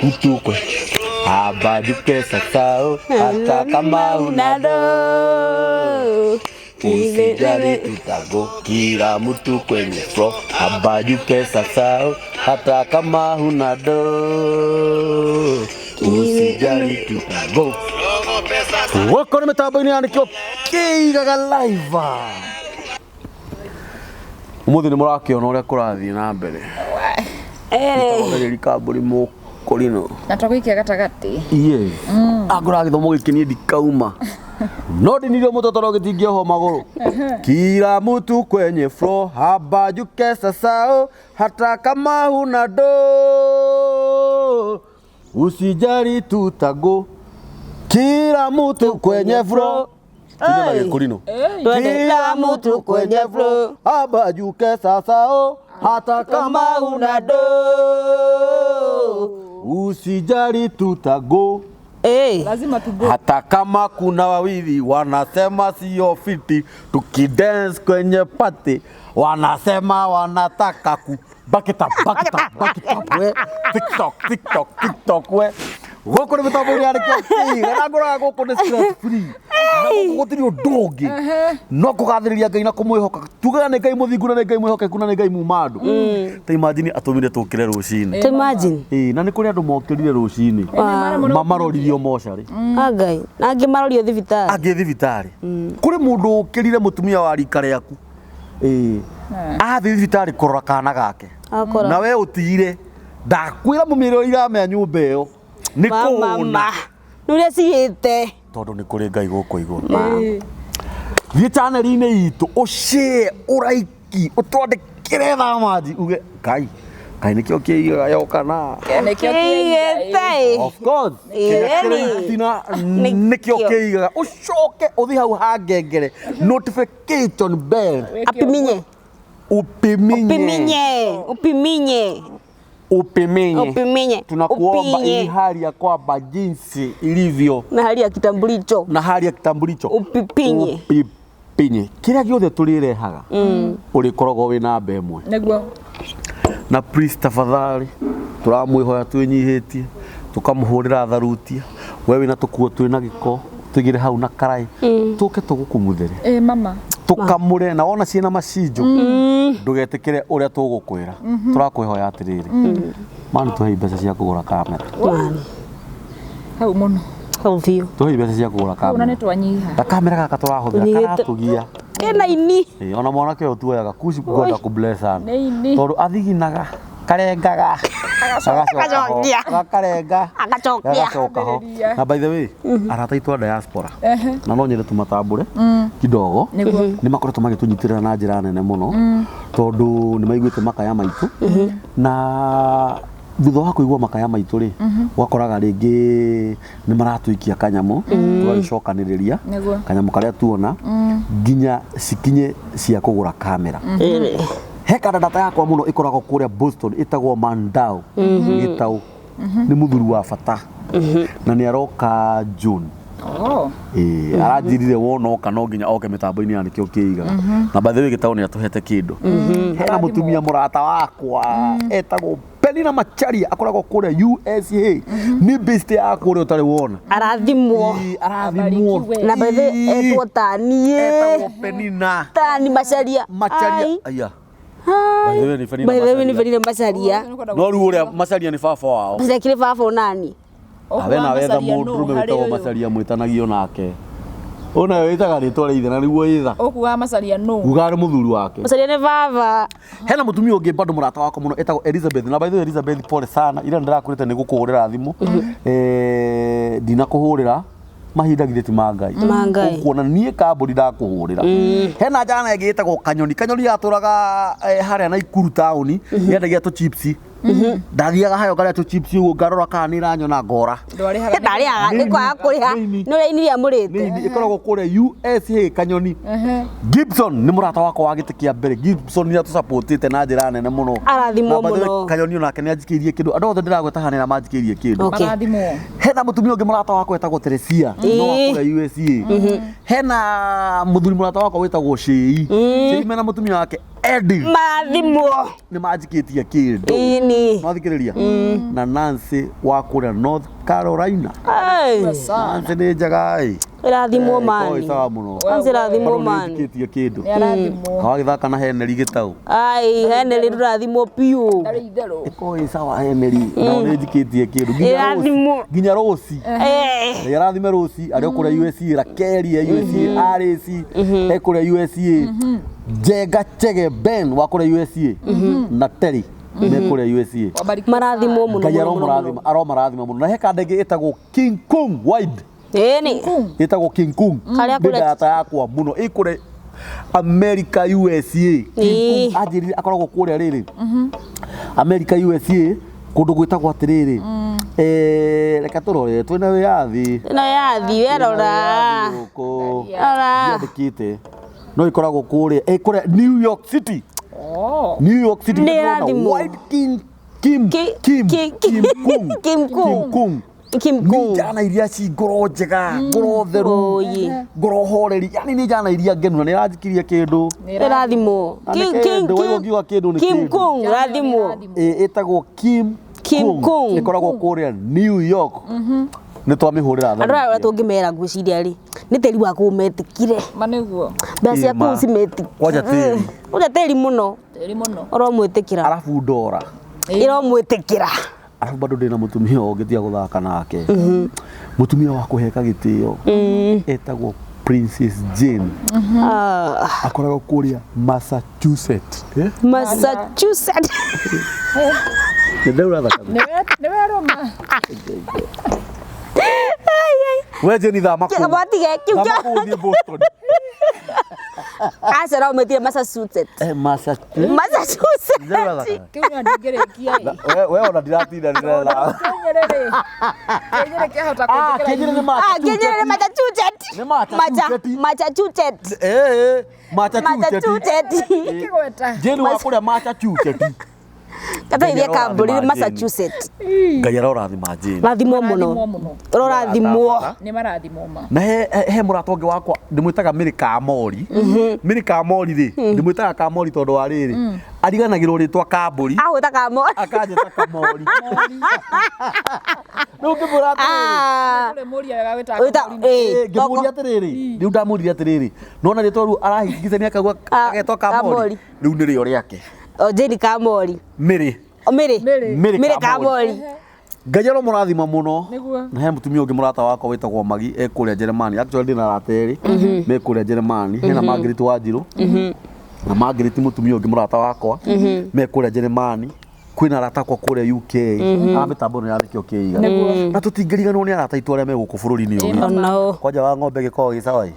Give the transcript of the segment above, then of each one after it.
Mtu kwe abajuke sasao hata kama una do Usijali tutago kila mtu kwenye floor abajuke sasao hata kama huna do Usijali tutago Gũkũ nĩ mĩtambo-inĩ ya nĩkĩo kĩigaga live. Ũmũthĩ nĩ mũrakĩona ũrĩa kũrathiĩ na mbere. Eh. Kambũri mũkũrinũ. Na twagũikia gatagatĩ. Yes. Angora gĩthomo gĩkĩ niĩ ndikauma. No ndinirio mũtwe tondũ gĩtingĩohwo magũrũ. Kila mtu kwenye floor habajuke sasao hata kama huna do. Usijali tutago. Kila mtu kwenye floor. Tinde na gĩkũrinũ. Kila mtu kwenye floor. Abajuke sasao hata kama huna do. Usijali tutago. Eh. Lazima tugo. Hata kama kuna wawili wanasema sio fiti, tukidance kwenye party wanasema wanataka ku back it up, back it up, back it up, we TikTok, TikTok, TikTok we gũkũ nĩ mĩtambo ĩrĩa nĩkĩo kĩiga na ngoraga gũkũ nĩ stress free na gũkũ gũtirĩ ũndũ ũngĩ no kũgathĩrĩria Ngai na kũmwĩhoka tugaga nĩ Ngai mũthingu na nĩ Ngai mwĩhokeku na nĩ Ngai muma andũ ta imagine atũmire tũkĩre rũcinĩ. To imagine. Ĩĩ, na nĩ kũrĩ andũ mokĩrire rũcinĩ mamaroririo mocarĩ. Ah, Ngai. Na angĩ marorio thibitarĩ. Angĩ thibitarĩ kũrĩ mũndũ ũkĩrire mũtumia wa rika rĩaku ĩĩ athiĩ thibitarĩ kũrora kana gake. Akora. Na we ũtigire ndakwĩra mũmĩrĩo iramea nyũmba ĩyo nĩ Mama. kũhũna. Nĩ ũrĩa cigĩte. Tondũ nĩ kũrĩ Ngai gũkũ igũrũ. Thiĩ channel-inĩ itũ ũshare ũraiki ũtwandĩkĩre thamanji uge Ngai Ngai nĩkĩo kĩigaga yoka na Nĩkĩo kĩigaga. Kĩigĩte. Of course. Ĩĩ. Kĩrĩa kĩraina nĩkĩo Nĩkĩo. kĩigaga ũcoke ũthiĩ hau hangengere notification bell. Apiminye. Upiminye. Upiminye. Upiminye. Upiminye. Upiminye. Tunakuomba Upinye. hii hali ya kwamba jinsi ilivyo Na hali ya kitambulisho. na hali ya kitambulisho Upipinye. Upipinye. Kĩrĩa gĩothe tũrĩrehaga ũrĩkoragwo wĩ namba ĩmwe. Nĩguo. Na please tafadhali tũramwĩhoya twĩnyihĩtie tũkamũhũrĩra tharutia we wĩna tũkuo twĩna gĩko tũigĩre hau na karaĩ tũke tũgũkumuthere. Ĩ mama. Tũkamũre na wona ciĩna macinjo ndũgetĩkĩre ũrĩa tũgũkwĩra tũrakwĩhoya atĩrĩrĩ mani tũhei mbeca cia kũgũra kamera. Mani. Hau mũno. Hau biũ. Tũhei mbeca cia kũgũra Hau na kamera nĩ twanyiha. gakamera gaka tũrahũthĩra Tũnyihĩte. karatũgia. Kena ini. Ĩĩ, ona mwanake ũyũ tuoyaga kuci kwenda kũ sana Nĩ ini. tondũ athiginaga karengaga agacoka ho Agacokia. gakarenga Agacokia. gagacoka ho. Ambĩrĩria. Na by the way arata aitũ a diaspora na no nyende tũmatambũre kidogo. Nĩguo. Nĩ makoretwo magĩtũnyitĩrĩra na njĩra nene mũno tondũ nĩ maiguĩte makaya maitũ na thutha wa kũigua makaya maitũ rĩ ũgakoraga rĩngĩ nĩ maratũikia kanyamũ tũgagĩcokanĩrĩria Nĩguo. kanyamũ karĩa tuona nginya cikinye cia kũgũra kamera. Ĩrĩ. He kandandata yakwa mũno ĩkoragwo kũrĩa Boston ĩtagwo Mandao Gĩtaũ nĩ mũthuri wa bata na nĩ aroka June. Oh. Ĩĩ, aranjĩrire wona oka no nginya oke mĩtambo-inĩ ya nĩkĩo kĩigaga na by the way Gĩtaũ nĩ atũhete kĩndũ. Hena mũtumia mũrata wakwa etagwo Penina Macharia akoragwo kũrĩa USA nĩ best yakwa ũrĩa ũtarĩ wona. Arathimwo. Ĩĩ, arathimwo. Abarikiwe. Na by the way Ĩĩ, etwo tani. etagwo Penina Tani Macharia. Macharia. Ai. Aya. Ai. By the way, nĩ Penina By the way nĩ Macharia. Penina Macharia. No rĩu ũrĩa Macharia nĩ baba wao. Macharia kĩrĩ baba nani? Awe na wetha mũndũrũme wĩtagwo Macharia mwĩtanagio nake. Ũyũ nawe wĩtaga rĩtwa rĩa ithe na nĩguo ĩtha. Ũkuaga Macharia nũ? Uga nĩ mũthuri wake. Macharia nĩ baba. Hena mũtumia ũngĩ bado mũrata wakwa mũno etagwo Elizabeth na by the way Elizabeth pole sana ira ndĩrakwĩrĩte nĩ gũkũhũrĩra thimũ eh ndinakũhũrĩra mahinda githĩ ti ma Ngai. Ma Ngai. Ũkuona niĩ kambũri ndakũhũrĩra. Hena njana ĩngĩ ĩtagwo Kanyoni. Kanyoni yatũraga harĩa Naikuru taũni yendagia tũ chips. Ndathiaga hayo ngarĩa tũ chips ũguo ngarora kana nĩ ĩranyona ngora. Ndwarĩhaga. Ndarĩaga nĩ kwaga kũrĩha. Nĩ ini. Nĩ ũrĩa ini rĩamũrĩte. Nĩ ini ĩkoragwo kũrĩa USA Kanyoni. Gibson nĩ mũrata wakwa wa gĩtĩ kĩa mbere. Gibson nĩ atũsupportĩte na njĩra nene mũno. Arathimwo Na by the way, mũno. Kanyoni onake nĩ anjikĩirie kĩndũ. Andũ othe ndĩragweta haha nĩ manjikĩirie kĩndũ. Okay. Marathimwo. Hena mũtumia ũngĩ mũrata wakwa wĩtagwo Teresia no wa Ĩĩ. kũrĩa USA. Hena mũthuri mũrata wakwa wĩtagwo Shei. Shei mena mũtumia wake Eddie Marathimwo. nĩ manjikĩtie kĩndũ. Ĩni. Mwathikĩrĩria na Nancy wa kũrĩa North Carolina. Ai. Nancy nĩ njega ĩ. Ĩrathimwo Eh, mani. ĩkoragwo ĩ sawa mũno. Nancy ĩrathimwo Bado nĩ mani. njikĩtie kĩndũ. Nĩ arathimwo. Wagĩthaka na Henry gĩtaũ. Ai, Henry ndũrathimwo piũ. Ndarĩ itherũ. Ĩkoragwo ĩ sawa Henry na nĩ njikĩtie kĩndũ. Nginya Rose- Ĩrathimwo. Nginya Rose. Eh. Ngai arathime Rose arĩ o kũrĩa USA, Rakeli e USA, RAC e kũrĩa USA, Njenga Chege Ben wa kũrĩa USA na Terry me kũrĩa USA. Wabarikiwe Marathimwo mũno Ngai mũno mũno. aromũrathima aromarathima mũno na he kanda ĩngĩ ĩtagwo King Kong Wide Ĩni. ĩtagwo King Kong Karĩa nĩ kũrĩa- ndata yakwa mũno ĩ kũrĩa America USA King Ĩĩ. Kong anjĩrire akoragwo kũrĩa rĩrĩ America USA kũndũ gwĩtagwo atĩrĩrĩ eh, reke tũrore twĩna wĩyathi Ĩno yathi werora. Rora. Ndiandĩkĩte no ĩkoragwo kũrĩa ĩ kũrĩa New York City Oh. New York City Nĩ ndĩrona ĩrathimwo. White King Kim Kim Kim Kung Kim Kung. Kim Kung Kim nĩ Kung. njana iria ci ngoro njega ngoro theru Oye. ngoro horeri yani nĩ njana iria ngenu na nĩ ĩranjikirie kĩndũ Ĩrathimwo. Na nĩ kĩndũ, waigua ngiuga kĩndũ nĩ Kim kĩndũ. Kung rathimwo. Ĩ, ĩtagwo Kim Kim Kung. ĩkoragwo kũrĩa New York nĩ twamĩhũrĩra Andũ aya ũrĩa tũngĩmera ngwĩciria rĩ nĩ tĩri wa kũu metikire Ma nĩguo. mbeca cia Ĩ, ma. kũu cimetikire Kwanja tĩri. kwanja tĩri mũno Tĩri mũno. ũromwĩtĩkĩra arabu ndora ĩromwĩtĩkĩra arabu bado ndĩna mũtumia ũngĩ tiga gũthaka nake mũtumia wa kũheka gĩtĩo etagwo Princess Jane Ah, akoragwo kũrĩa Massachusetts Eh? Massachusetts Nĩ ndaura thakame Nĩ werũma. we Jane thama kũu Watige kĩu thama kũu ũthiĩ Boston aca ũromwĩtire Massachusetts Eh, Massachusetts Massachusetts Ndaura thakame Kĩu nĩ ndingĩrĩkia ĩ. we we ona ndiratinda ndĩretha Kĩnyĩrĩ rĩ. Kĩnyĩrĩ kĩahota Ah, kũnjĩkĩra Kĩnyĩrĩ nĩ Ah, Kĩnyĩrĩ nĩ Massachusetts Massachusetts Nĩ Massachusetts. Massachusetts Eh, eh, Massachusetts Massachusetts Kĩgweta. Jane wa kũrĩa Massachusetts Gataithia kambũri Ngai arorathima Massachusetts Ngai arorathima Jane rathimwo mũno Marathimwo mũno. ũrorathimwo Nĩ marathimwo ma. na he, he, he mũrata ũngĩ wakwa ndĩmwĩtaga Mary Kamori Mary Kamori rĩ ndĩmwĩtaga Kamori tondũ wa rĩrĩ ariganagĩrwo rĩtwa Kambũri agwĩta kamo akanjĩta Kamori rĩu ngĩmwĩra atĩrĩrĩ Ah, Tũrĩ mũria wega wĩtaga wĩta Kamori nĩ. ĩ, Eh, ngĩmũria atĩrĩrĩ rĩu ndamũririe atĩrĩrĩ nona rĩtwa rĩu arahingicania akauga Ah, agetwo Kamori Kamori. rĩu nĩrĩo rĩake o Jane Kamori Mary o Mary Mary. Mary Mary Kamori Kamori Ngai aromũrathima mũno Nĩguo. na he mũtumia ũngĩ mũrata wakwa wĩtagwo Magi e kũrĩa Jeremani actually ndĩna arata erĩ me kũrĩa Jeremani hena Margaret Wanjirũ na Margaret mũtumia ũngĩ mũrata wakwa me kũrĩa Jeremani kwĩna arata akwa kũrĩa UK a mĩtambo ĩno ya nĩkĩo kĩiga na tũtingĩriganĩrwo nĩ arata aitũ arĩa me gũkũ bũrũri-inĩ ũyũ witũ. onao kwanja wa ng'ombe gĩkoragwo gĩ sawa ĩ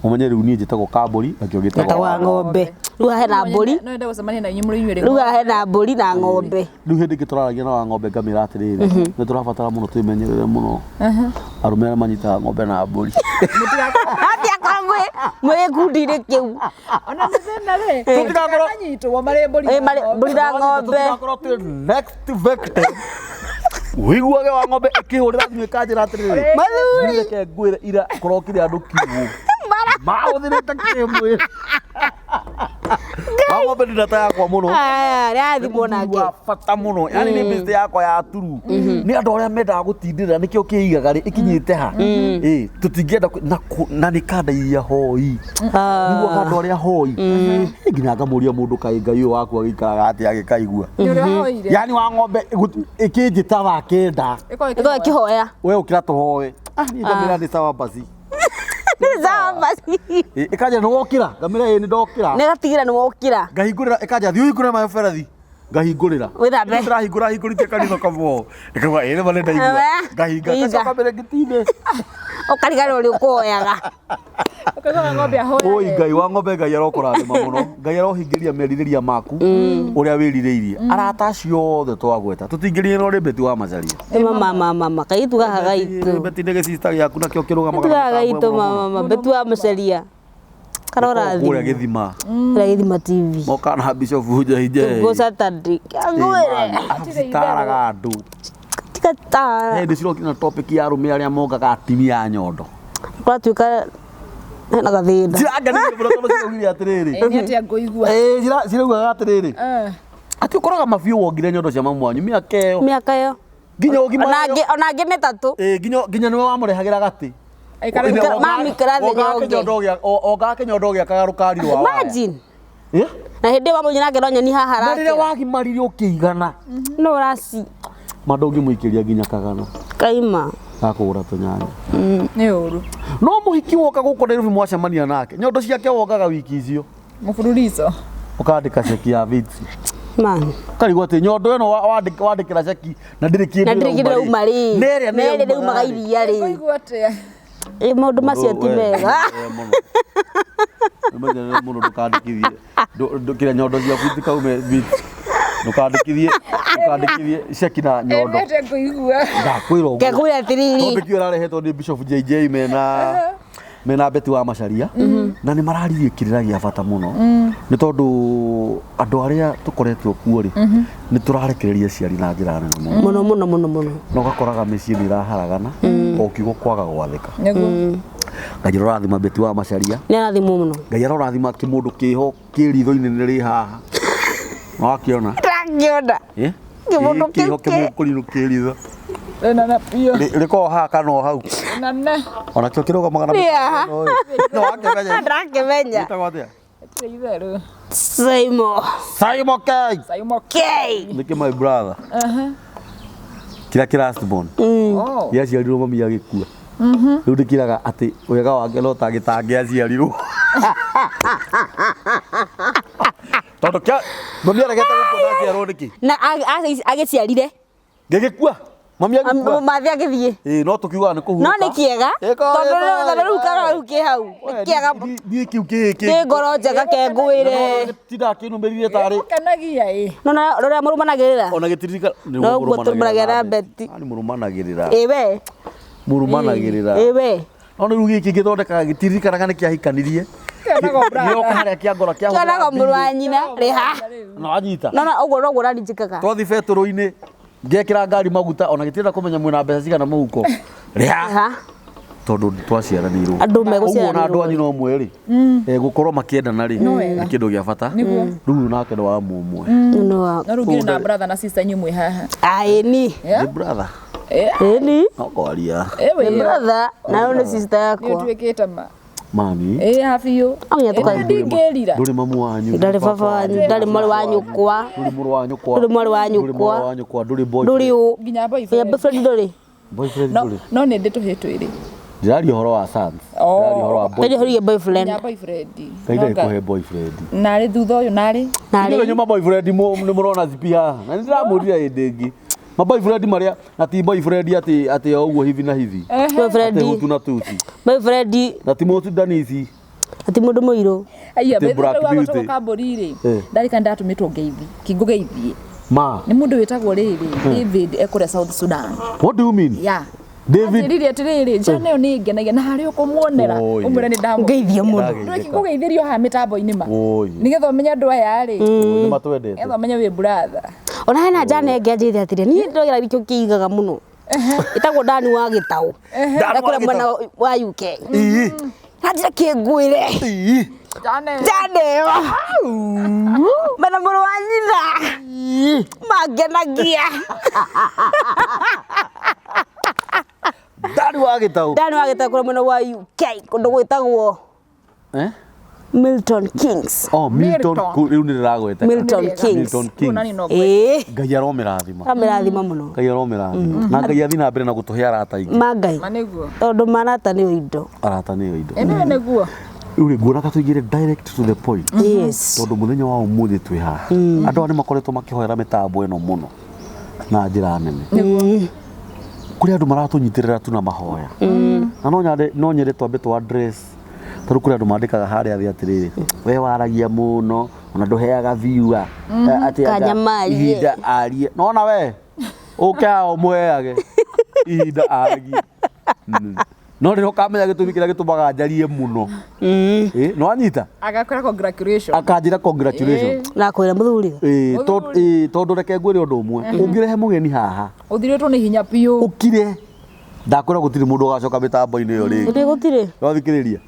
ũmenye rĩu niĩ njĩtagwo kambũri nakĩo gĩtagwo wĩtagwo wa ng'ombe rĩu haha hena mbũri No nyende gũcemania na inyuĩ mũrĩ inyuĩ rĩu haha hena mbũri na ng'ombe rĩu hĩndĩ ĩngĩ tũraragia na wa ng'ombe ngamĩra atĩrĩrĩ nĩ tũrabatara mũno twĩmenyerere mũno arũme arĩa manyitaga ng'ombe na mbũri atiakorwo mwĩ gĩkundi-inĩ kĩu Ona nĩ thĩna rĩ. Tũtigakorwo- Manyitwo marĩ mbũri. Ĩ, na marĩ- ng'ombe. mbũri na ng'ombe Tũtigakorwo twĩ next victim wĩiguage wa ng'ombe ĩkĩhũrĩra thimũ ĩkanjĩra atĩrĩrĩ Mathuri. reke ngwĩre ira kũrokire andũ kiugũ mahũthĩrĩte kĩmwĩrĩ wa ng'ombe nĩ ndata yakwa mũno Aya, nĩarathimwo Nĩ nake wa bata mũno yani nĩ bĩste yakwa ya turu nĩ andũ arĩa mendaga gũtindĩrĩra nĩkĩo kĩigaga rĩ ĩkinyĩte ha ĩ tũtingĩenda na nĩ kanda iria hoi niguo andũ arĩa hoi Ĩ, nginya ngamũria mũndũ kaĩ ngai ũyũ waku agĩikaraga atĩa agĩkaigua Nĩ ũrĩa hoire. yani wa ng'ombe ĩkĩnjĩta thaa kenda Ĩkorwo ĩkorwo ĩkĩhoya we ũkĩra tũhoe Ah, niĩ ngamĩra nĩ sawa basi sawa basi Ĩ, ĩkanja nĩ wokĩra ngamĩra ĩ nĩ ndokĩra nĩ gatigĩra nĩ wokĩra ngahingũrĩra ĩkanja thiĩ ũhingũre maĩ berathi ngahingũrĩra Wĩthambe. ndĩrahingũra hingũrĩtie kanitha kamwe ĩkauga ĩ nĩma nĩ ndaigua Ewe, ngahinga hinga. ngacoka mbere ngĩtinde ũkariganĩrwo nĩ ũkũhoyaga Ũkaigua ng'ombe ahoya. oi ngai wa ng'ombe ngai arokũrathima mũno ngai arohingĩria merirĩria maku ũrĩa wĩrirĩirie arata acio othe twagweta tũtingĩriganĩrwo nĩ Betty wa Macharia Ĩ, mama mama mama kaitũ gaha gaitũ Betty nĩ gĩcista gĩaku nakĩo kĩrũgamaga Kaitũ gaha na mũtambo gaitũ ĩmwe mama mũno. mama Betty wa Macharia kũrĩa karorathimwo gĩthima kũrĩa gĩthima TV moka na Bishop Njehinjehi Tũgo Saturday ngwĩre citaraga andũ tiga tara hĩndĩ cirokire na topic ya arũme arĩa mongaga atimia a nyondo kũratuĩka Hena gathĩna. Cirangenirie mũno tondũ ciraugire atĩrĩrĩ. Ĩ, nĩ atĩa ngũigua Ĩ, ciraugaga atĩrĩrĩ Eh, atĩ ũkoraga mabiũ wongire nyondo cia mamu wanyu mĩaka ĩyo Mĩaka ĩyo. nginya ũgima Ona angĩ ona angĩ nĩ tatũ. Ĩ, nginya nĩwe wamũrehagĩra gatĩ. Aikara Ikara- mami kĩrathi nyonge. Ongaga kĩnyondo gĩakaga rũkari rwa waya. Imagine. Ĩ? Na hĩndĩ ĩyo wamũnyina nake no nyoni haha Na rĩrĩa arakĩra. wagimaririe ũkĩigana No ũraci ma ndũngĩmũikĩria nginya kagana kaima. gakũgũra tũnyanya. nĩ ũru No mũhiki woka gũkũ Nairobi mwacemania nake nyondo ciake wokaga wiki icio mũbururico ũkandĩka ceki ya viti Man. ũkarigwo atĩ nyondo ĩno wandĩkĩra ceki na ndĩrĩ kĩndũ Na ndĩrĩ kĩndũ ĩrauma ĩrauma rĩ. rĩ. Na ĩrĩa Na ĩrĩa rĩumaga rĩ. iria rĩ. ngũigua atĩa Ĩ maũndũ macio ti mega. Mũno mũno ndũkandĩkithie kĩrĩa nyondo ciaku itikaume viti ndũkandĩkithie ndũkandĩkithie ceki na Ĩ, nyondo nĩ atĩa ngũigua ndakwĩra ũguo Kekwĩra atĩrĩrĩ. topic ĩyo ĩrarehetwo nĩ Bishop JJ mena Betty wa Macharia na nĩ mararirie kĩrĩra gĩa bata mũno nĩ tondũ andũ arĩa tũkoretwo kuo rĩ nĩ tũrarekereria aciari na njĩra nene mũno Mũno mũno mũno mũno. na ũgakoraga mĩciĩ nĩ ĩraharagana o kiugo kwaga gwathĩka nĩguo Ngai arorathima Betty wa Macharia Nĩ arathimwo mũno. Ngai arorathima kĩmũndũ kĩho kĩ ritho-inĩ nĩ rĩ haha wakĩona Ndangĩona. Kĩmũndũ Ĩ, kĩho kĩu kĩ- kĩmũkũrinũ kĩ ritho nana biũ rĩkoragwo haha kana o hau nana onakĩo kĩrũgamaga na Nĩ mĩtĩ haha. ĩno, ĩ. No wakĩmenya Ndakĩmenya. Gĩtagwo atĩa? ĩtirĩ itherũ Saimo. Simon K. Saimo K. Nĩkĩ my brother kĩrĩa kĩ last born Oh. gĩaciarirwo mami agĩkua rĩu ndĩkĩraga atĩ wega wake no ta gĩtangĩaciarirwo tondũ kĩa mami aregete gũkua ndaciarwo nĩkĩ Na agĩciarire. gĩgĩkua mami agĩkua Mathi agĩthiĩ. ĩĩ no tũkiugaga nĩ kũhurũka No nĩ kĩega. Ĩko- Tondũ ĩko- rĩu tondũ rĩu karora rĩu kĩ hau. Nĩ kĩega. Niĩ kĩu kĩ Kĩ ngoro njega kengwĩre. tinda kĩnumĩrire tarĩ Ũkenagia ĩ No na rũrĩa mũrũmanagĩrĩra. ona gĩtiririka No ũguo tũrũmanagĩrĩra na Betty. nĩ mũrũmanagĩrĩra Ĩ we. mũrũmanagĩrĩra Ĩ we. no rĩu gĩkĩ gĩthondekaga gĩtiririkanaga nĩ kĩahikanirie Kĩonaga brother. gĩoka harĩa kĩangora Kĩonaga mũrũ wa nyina rĩha. na wanyita No na ũguo noguo ũrarinjĩkaga. twathi betũrũ-inĩ ngekĩra ngari maguta ona gĩtirenda kũmenya mwĩna mbeca cigana mũhuko rĩha Rĩha. tondũ twaciaranĩirwo Andũ ũguo na megũciaranĩrwo. andũ anyu no mwe rĩ gũkorwo makĩendana rĩ nĩ kĩndũ gĩa bata Nĩguo. rĩu nake nĩ wa mũmwe No wa. no rĩu ngĩrĩ na brother na sister inyuĩ mwĩ haha Aĩ ni. Yeah? nĩ brother Eh, Ĩ ni. no kwaria eh, Nĩ wĩ brother na ũyũ nĩ sister nĩ yakwa. ũtuĩkĩte ma mami ĩ ha biũ Amenya tũka- ndingĩrira ndũrĩ mamu wanyu Ndarĩ baba wanyu, ndarĩ mwarĩ wa nyũkwa. ndũrĩ mũrũ wa nyũkwa Ndũrĩ mwarĩ wa ndũrĩ nyũkwa. mwarĩ wa nyũkwa ndũrĩ boyfriend Ndũrĩ ũ. nginya Ya boyfriend boyfriend ndũrĩ. boyfriend no ndũrĩ no nĩ ndĩ tũhĩ twĩrĩ ndĩraria ũhoro wa sons Oh. ndĩraria ũhoro wa Ndarĩ boyfriend ũhoro boyfriend. nginya boyfriend Ngai No ndarĩ nga- kũhe boyfriend narĩ thutha ũyũ narĩ Narĩ. Inyuĩ ma boyfriend nĩ mũrona zipi haha na nĩ ndĩramũrire hĩndĩ ĩngĩ ma boyfriend marĩa na ti boyfriend atĩ atĩ o ũguo hivi na hivi Boyfriend. atĩ hutu na tuti Boyfriend na ti mũsudanisi ati mũndũ mũirũ. aiya Ti Black Beauty. bethe kambũri rĩ Eh. ndarĩ kana ndatũmĩtwo ngeithi kingũgeithie ma nĩ mũndũ wĩtagwo rĩrĩ David ekũrĩa South Sudan what do you mean ya David anjĩrire atĩrĩrĩ njana ĩyo nĩ ngenagia na harĩa ũkũmuonera Oi. ũmwĩre nĩ ndamũ Ngeithie mũno. ndũrĩ kingũgeithĩrio haha mĩtambo-inĩ ma Oi. nĩgetha ũmenye andũ aya rĩ nĩ matwendete nĩgetha ũmenye wĩ brother Ona hena njana ĩngĩ anjĩrire atĩrĩ niĩ ndĩroira gĩkĩo kĩigaga mũno. Ĩtagwo Dani wa Gĩtaũ. Dan wa Ekũrĩa mwena wa UK. Ii. Anjĩra kĩngwĩre. Ii. njana ĩyo Njana ĩyo. Mena mũrũ wa nyina. Mangenagia. Dani wa Gĩtaũ Dani wa Gĩtaũ kũrĩa mwena wa UK kũndũ gwĩtagwo eh Milton Kings. oh Milton Milton. rĩu nĩ ndĩragweta Milton Nĩ rĩega. Kings. Milton Kings Nani no ngwĩre. Ĩĩ. Ngai aromĩrathima Amĩrathima mũno. Ngai aromĩrathima na Ngai athiĩ na mbere na gũtũhe arata aingĩ Ma Ngai. Ma nĩguo Tondũ marata nĩo indo. arata nĩyo indo ĩ nĩwe nĩguo rĩu rĩ nguona ta tũingĩre direct to the point Yes. tondũ mũthenya wa ũmũthĩ twĩ haha andũ aya nĩ makoretwo makĩhoera mĩtambo ĩno mũno na njĩra nene kũrĩ andũ maratũnyitĩrĩra tu na mahoya na no nyende no nyende twambe twa address tondũ kũrĩ andũ mandĩkaga harĩa thĩ atĩrĩrĩ we waragia mũno ona ndũheaga viewer atĩ anga Kanyamarie. ihinda arie nona we ũke haha ũmũheage ihinda aragie no rĩrĩa ũkamenya gĩtũmi kĩrĩa gĩtũmaga njarie mũno Ĩ, nĩ wanyita agakwĩra congratulation akanjĩra congratulation Nakwĩra mũthuri. Ĩ, tondũ reke ngwĩre ũndũ ũmwe ũngĩrehe mũgeni haha ũthirĩtwo nĩ hinya biũ ũkire Ndakwĩra gũtirĩ mũndũ ũgacoka mĩtambo-inĩ ĩyo rĩngĩ. Gũtirĩ gũtirĩ. Wathikĩrĩria.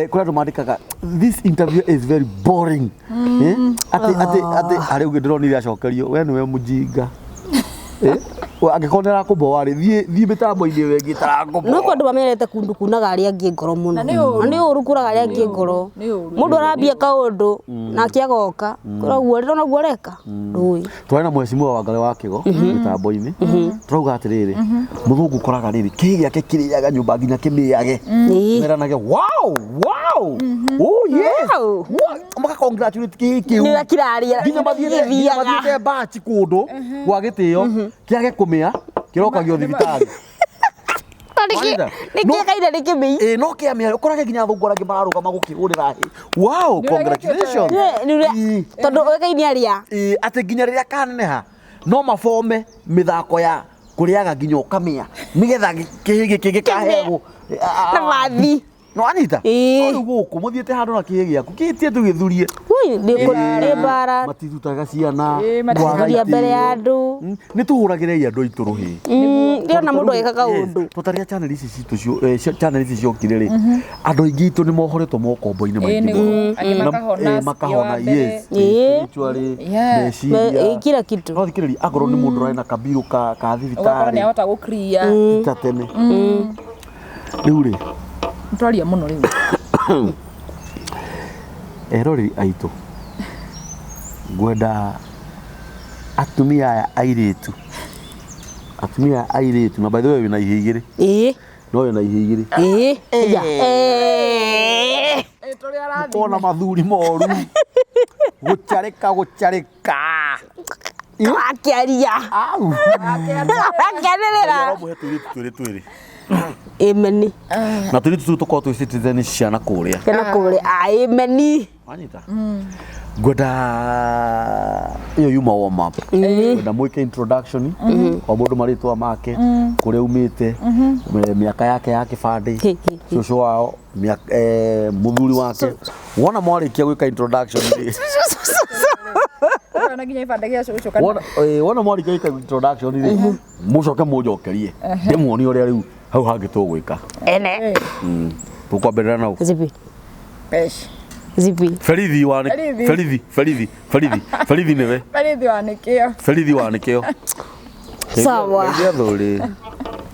Kũrĩ andũ mandĩkaga this interview is very boring. Atĩ atĩ atĩ harĩ ũngĩ ndĩronire acokerio we nĩwe mũjinga. Angĩkorwo nĩ arakũmboa rĩ thiĩ thiĩ mĩtambo-inĩ ĩyo ĩngĩ ĩtarakũmboa. No kwa andũ mamenyerete kundu kunaga arĩa angĩ ngoro mũno. Na nĩ ũru. Na nĩ ũru kuraga arĩa angĩ ngoro. Nĩ ũru. Mũndũ arambia kaũndũ nake agoka. Koguo rĩrĩa onaguo areka ndũĩ. Twarĩ na mheshimiwa Wangari wa Kĩgo mĩtambo-inĩ turauga atĩrĩrĩ mũthũngũ ũkoraga rĩrĩ kĩĩ gĩake kĩrĩaga nyũmba nginya kĩmĩage. Ĩĩ. Meranage wow wow oh yes. Wow. Maka congratulate kĩĩ kĩu Nĩ kĩraria. nginya mathiĩte nginya mathiĩte mbaci kũndũ gwa gĩtĩo kĩage kũmĩa kĩrokagio thibitarĩ. Wanyita? Nĩ kĩkaire nĩ kĩmĩi. Ĩĩ no kĩamĩa ũkorage nginya athũngũ arĩa angĩ mararũgama gũkĩhũrĩra hĩ wow Nĩ ũrĩa congratulations. Nĩ ũrĩa Ĩĩ. tondũ ũĩkaine arĩa. Ĩĩ, atĩ nginya rĩrĩa kaneneha no mabome mĩthako ya kũrĩaga nginya ũkamĩa nĩgetha kĩhĩ gĩkĩ gĩkaheagwo Na mathi. no anyita. Ĩĩ. No rĩu gũkũ mũthiĩte handũ na kĩhĩ gĩaku kĩtie tũgĩthurie. Ui, nĩ mbara. Matirutaga ciana. Ĩĩ, kwaga Matirutaga mbere ya itĩo. andũ. Nĩ tũhũragĩrei andũ aitũ rũhĩ. Ndĩrona mũndũ agĩka kaũndũ. Tũtarĩa channel ici citũ channel ici ciokire rĩ andũ aingĩ aitũ nĩ mohoretwo mokombo-inĩ Ĩĩ, maingĩ nĩguo. mũno. Angĩ Na- makahona makahona wa mbere. yes. Ĩĩ. Spiritually, Yeah. meciria. Kila kitu. No thikĩrĩria akorwo nĩ mũndũ ũrarĩ na kabiru ka Ũgakora nĩ thibitarĩ ahota gũclear. ta tene rĩu rĩ Twaria mũno rĩu. eroreri aitũ ngwenda atumia aya airĩtu atumia aya airĩtu na by the way wĩna ihĩ igĩrĩ Ĩĩ. no wĩna ihĩ igĩrĩ Ĩĩ. Ya. Ĩĩ. Ĩĩ, tũrĩa arathiĩ. kona mathuri moru gũcarĩka gũcarĩka. Akĩaria. Au. Akĩanĩrĩra. Ũramũhe tũirĩtu twĩrĩ twĩrĩ Ĩmeni. na tũirĩtu tũu tũkorwo twĩ citizen ciana kũrĩa. Kana kũrĩa. Ĩmeni. Wanyita ngwenda ĩyo yuma warm up ngwenda mwĩke introduction o mũndũ marĩtwa make kũrĩa umĩte mĩaka yake ya kĩbandĩ Hĩ, hĩ, hĩ. cũcũ wao mũthuri wake wona mwarĩkia gwĩka introduction rĩ Ũkona nginya ibanda gĩa cũcũ kana. wona mwarĩkia gwĩka introduction rĩ mũcoke mũnjokerie ndĩmuonie ũrĩa rĩu hau hangĩ tũgwĩka. Ene. Tũkwambĩrĩra nau. Zipi. Pesh. Zipi. Berithi wa Berithi. Berithi Berithi Berithi Berithi nĩwe. Barithi wa nĩkĩo. Berithi wa nĩkĩo. Sawa. Geithia athuri.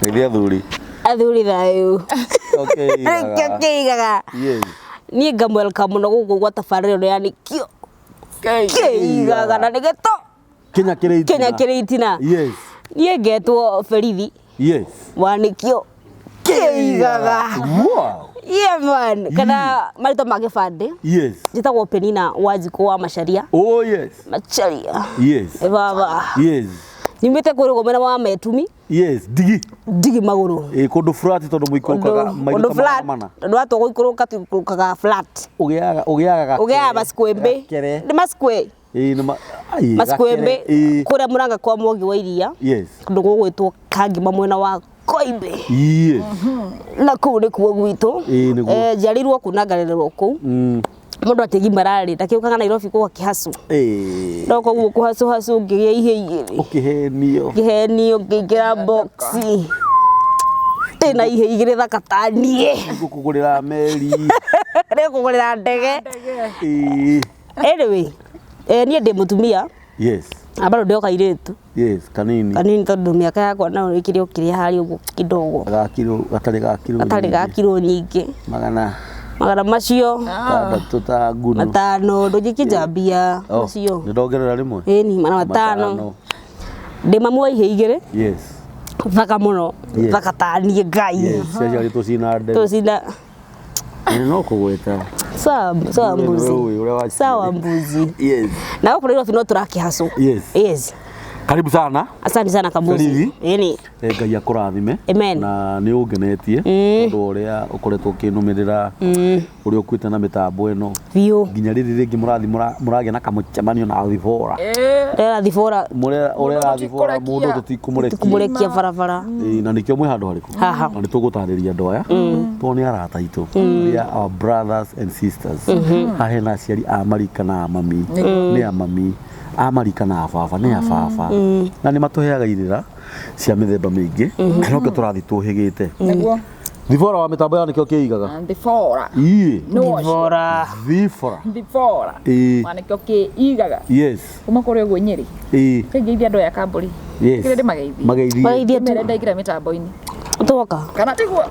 Geithia athuri. Athuri thayũ. Okay. Nĩkĩo kĩigaga. Yes. Niĩ ngamwelka mũno gũkũ gwa tabarĩra ĩno ya nĩkĩo kĩigaga na nĩgĩto Kenya kĩrĩ itina. Kenya kĩrĩ itina. Yes. Niĩ ngetwo Berithi Yes. wa nĩkĩo kĩigaga. Wow. Yeah man. Kana marĩtwa ma gĩbandĩ Yes. njĩtagwo Penina Wanjikũ wa Macharia. Oh yes. Macharia. Yes. Ĩ baba. Yes. Nyumĩte kũrĩ mwena wa Metumi Yes. Ndigi. ndigi magũrũ. Ĩ kũndũ flat tondũ mũikũrũkaga mairo Ũndũ ta flat magana mana. tondũ watua gũikũrũka tũikũrũkaga flat. Ũgĩaga ũgĩaga gakere. Ũgĩaga maskwembe. Gakere. Nĩ maskwe. Ĩ nĩ ma ai, Maskwembe gakere. Ĩ. kũrĩa mũranga kwa Mwangi wa Iria. Yes. Kũndũ gũgwĩtwo Kangima mwena wa Koimbe. Yes. Na kũu nĩkuo gwitũ. Ĩĩ, nĩguo. Njiarĩirwo kũu na ngarererwo kũu. Mũndũ akĩgimara rĩ ndakĩũkaga Nairobi kũu akĩhacũ. Ĩ. No koguo kũhacũ hacũ ngĩgĩa ihĩ igĩrĩ. Ũkĩhenio. Ngĩhenio ngĩingĩra boxi. Ndĩna ihĩ igĩrĩ thaka ta niĩ. Ngũkũgũrĩra meri. Nĩngũgũrĩra ndege. Ĩ. Anyway, niĩ ndĩ mũtumia Yes. na bado ndĩ o kairĩtu Yes, kanini. kanini tondũ mĩaka yakwa nayo ĩkĩrĩ o kĩrĩa harĩ ũguo kidogo Gakiro gatarĩ gakiro. gatarĩ ga kiro nyingĩ Magana magana macio tandatũ ta ngunu. matano ndũnjĩkĩnjambia Oh, macio nĩ ndongerera rĩmwe. ĩni magana matano ndĩ mamu wa ihĩ igĩrĩ Yes. thaka mũno Yes. thaka ta niĩ Ngai Yes, ciaciarĩtwo ciĩna nderi. tũcina Ĩ, no kũgweta. sawa sawa Ũyũ mbuzi nĩwe ũyũ ũrĩa waciarire. sawa mbuzi Yes. na gũkũ Nairobi no tũrakĩhacũ. Yes. Yes. Karibu sana. Asante sana Kambuzi. Berithi. Ĩni. Ngai akũrathime. Amen. Na nĩ ũngenetie tondũ wa ũrĩa ũkoretwo ũkĩnũmĩrĩra ũrĩa ũkuĩte na mĩtambo ĩno Biũ. nginya rĩrĩ rĩngĩ mũrathiĩ mũragĩa na kamũcemanio na thibora. Ĩĩ. Ndĩra thibora Ũrera thibora mũndũ tũtikũrekia. tũtikũmũrekia. kũmũrekia barabara. Ĩĩ, na nĩkĩo mwĩ handũ harĩkũ Haha. Na nĩ tũgũtarĩria andũ aya tondũ nĩ arata aitũ. We are our brothers and sisters. Haha hena aciari a marika na a mami nĩ a mami a marika na a baba nĩ a baba na nĩ matũheaga irĩra Cia mĩthemba mĩingĩ na nokĩo tũrathiĩ tũhĩgĩte. Nĩguo. Thibora wa mĩtambo ya nĩkĩo kĩigaga. Thibora. Ii. Nĩ ũcio. Thibora. Thibora. Thibora. Ĩĩ. Wa nĩkĩo kĩigaga. Yes. Kuma kũrĩ ũguo Nyĩrĩ. Ĩĩ. Kĩngeithia andũ aya kambũri. Yes. Kĩrĩa ndĩmageithie. Mageithie. Mageithie tu. Ndĩmere ndaingĩra mĩtambo-inĩ. Twoka. Kana tiguo?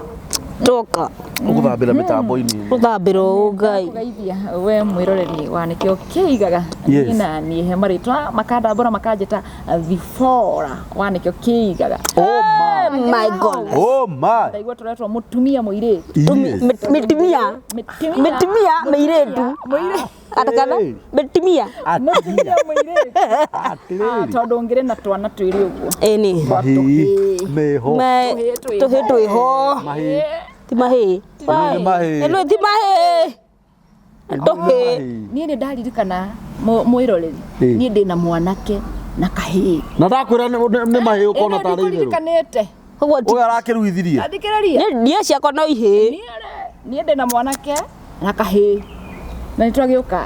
Twoka. Ũgũthambĩra mĩtambo-inĩ. Gũthambĩra ũũ Ngai. Kũgeithia we mwĩroreri wa nĩkĩo kĩigaga. Yes. Niĩ na niĩ he marĩtwa makandambũra makanjĩta Thibora wa nĩkĩo kĩigaga. Oh my. My God. Oh my. Ndaigua tũretwo mũtumia mũirĩtu. Yes. Mĩtumia. Mĩtumia mĩirĩtu. Mũirĩtu. Atakana Hey. mĩtumia. Mũtumia mũirĩtu. Ah, Atĩrĩrĩ. tondũ ngĩrĩ na twana twĩrĩ ũguo. Ĩni. Mahĩĩ. Meho. Tũhĩĩ twĩho. Tũhĩĩ twĩho. Mahĩĩ. Ti mahĩĩ. Ĩno nĩ mahĩĩ. Ĩno ti mahĩĩ. Tũhĩĩ. Niĩ nĩ ndaririkana mwĩroreri. Ĩĩ. Niĩ ndĩ na mwanake na kahĩĩ. Na ndakwĩra nĩ mahĩĩ ũkona tarĩ itherũ. Ndikũririkanĩte. Ũguo ti. Ũyũ arakĩruithirie. Thikĩrĩria. Niĩ ciakwa no ihĩĩ. Niĩ rĩ, niĩ ndĩ na mwanake na kahĩĩ. Na nĩ twagĩũka.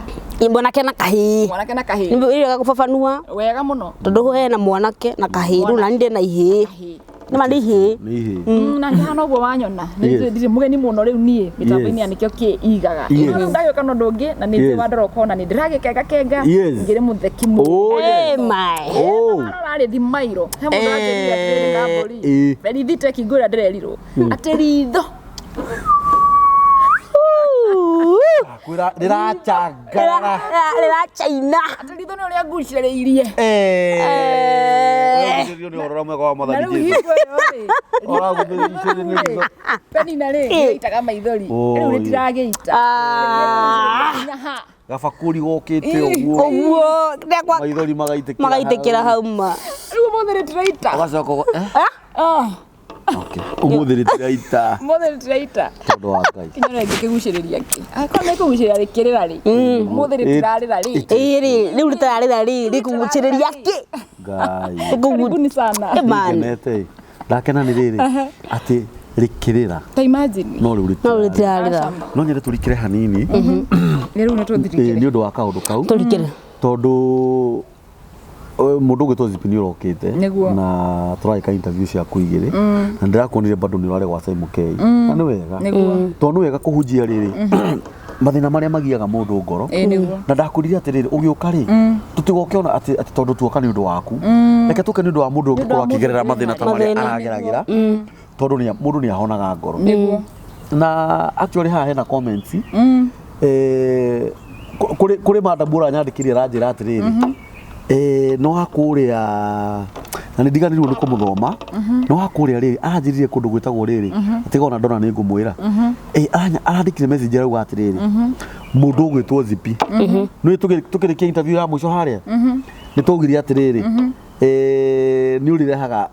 Mwanake na kahĩĩ. Mwanake na kahĩĩ. Nĩ wega gũbabanua Wega mũno. tondũ hena mwanake na kahĩĩ rĩu nani ndĩ na ihĩĩ. Kahĩĩ. Nĩ ma nĩ ihĩĩ. Nĩ ihĩĩ. Na ngĩhana ũguo wanyona. Yes. Nĩ ndirĩ mũgeni mũno rĩu niĩ mĩtambo-inĩ ya Yes. nĩkĩo kĩigaga. Yes. No rĩu ndagĩũka na ũndũ ũngĩ na nĩ Yes. njũĩ wandora ũkona nĩ ndĩragĩkenga kenga. Yes. Ngĩrĩ mũtheki mũno. Oh Hey yes. my. Oh. Ararĩ thimairo. He mũndũ anjĩrire atĩrĩrĩ kambũri. Ĩĩ. Berithite kĩngũra ndĩrerirwo. Atĩ ritho. Kwĩra rĩracangara. Rĩrachaina. Atĩ ritho nĩ ũrĩa ngucĩrĩirie. Eh. Ũragucĩrĩrio nĩ ũhoro ũrĩa mwega wa Na Mwathani rĩu Jesũ. hingo ĩyo rĩ. Ũragucĩrĩrio nĩ ritho. Penina rĩ, nĩgĩitaga maithori. Oh, Rĩu yeah. rĩtiragĩita. Ah. Nginya ha. Gabakũri gokĩte ũguo. Ũguo ndekwa Maithori magaitĩkĩra. magaitĩkĩra hau ma. Rĩu ũmũthĩ rĩtiraita. Ũgacoka eh? Ah, Okay. Ũmũthĩ rĩtiraita. Ũmũthĩ rĩtiraita. Tondũ wa Ngai. Kinya rĩ ngĩkĩgucĩrĩria kĩ. Angĩkorwo nĩ kũgucĩrĩria rĩkĩrĩra rĩ. Ũmũthĩ rĩtirarĩra rĩ. Ĩĩ rĩ, rĩu rĩtararĩra rĩ, rĩkũgucĩrĩria kĩ? Ngai. Karibuni sana. Man. Ngenete. Ndakena nĩ rĩrĩ atĩ rĩkĩrĩra Ta imagine. no rĩu No rĩtirarĩra. rĩtirarĩra. No nyende tũrikĩre hanini Nĩ rĩu nĩ ĩĩ, tũthirikĩre. nĩ ũndũ wa kaũndũ kau Tũrikĩre. tondũ mũndũ ũgwĩtwo Zipi nĩ ũrokĩte Nĩguo. na tũragĩka interview ciaku igĩrĩ na ndĩrakuonire bado nĩ ũrarĩ gwa Simon K na nĩ wega Nĩguo. tondũ nĩ wega kũhunjia rĩrĩ mathĩna marĩa magiaga mũndũ ngoro Ĩĩ nĩguo. na ndakwĩrire atĩrĩrĩ ũgĩũka rĩ tũtigoke ona atĩ atĩ tondũ tuoka nĩ ũndũ waku reke tũke nĩ ũndũ wa mũndũ Nĩ ũndũ wa ũngĩkorwo akĩgerera mũndũ mathĩna ta marĩa Mathĩna. arageragĩra tondũ mũndũ nĩ ahonaga ngoro Nĩguo. na actually haha hena comments eh kuri kuri madam ũranyandĩkĩire aranjĩra atĩrĩrĩ eh no hakũrĩa na nĩ ndiganĩirwo nĩ kũmũthoma no hakũrĩa rĩrĩ aranjĩrire kũndũ gwĩtagwo rĩrĩ atiga ona ndona nĩ ngũmwĩra eh arandĩkire message arauga atĩrĩrĩ mũndũ ũgwĩtwo Zipi nĩ tũkĩrĩkia interview ya mũico harĩa nĩ twaugire atĩrĩrĩ eh nĩ ũrĩrehaga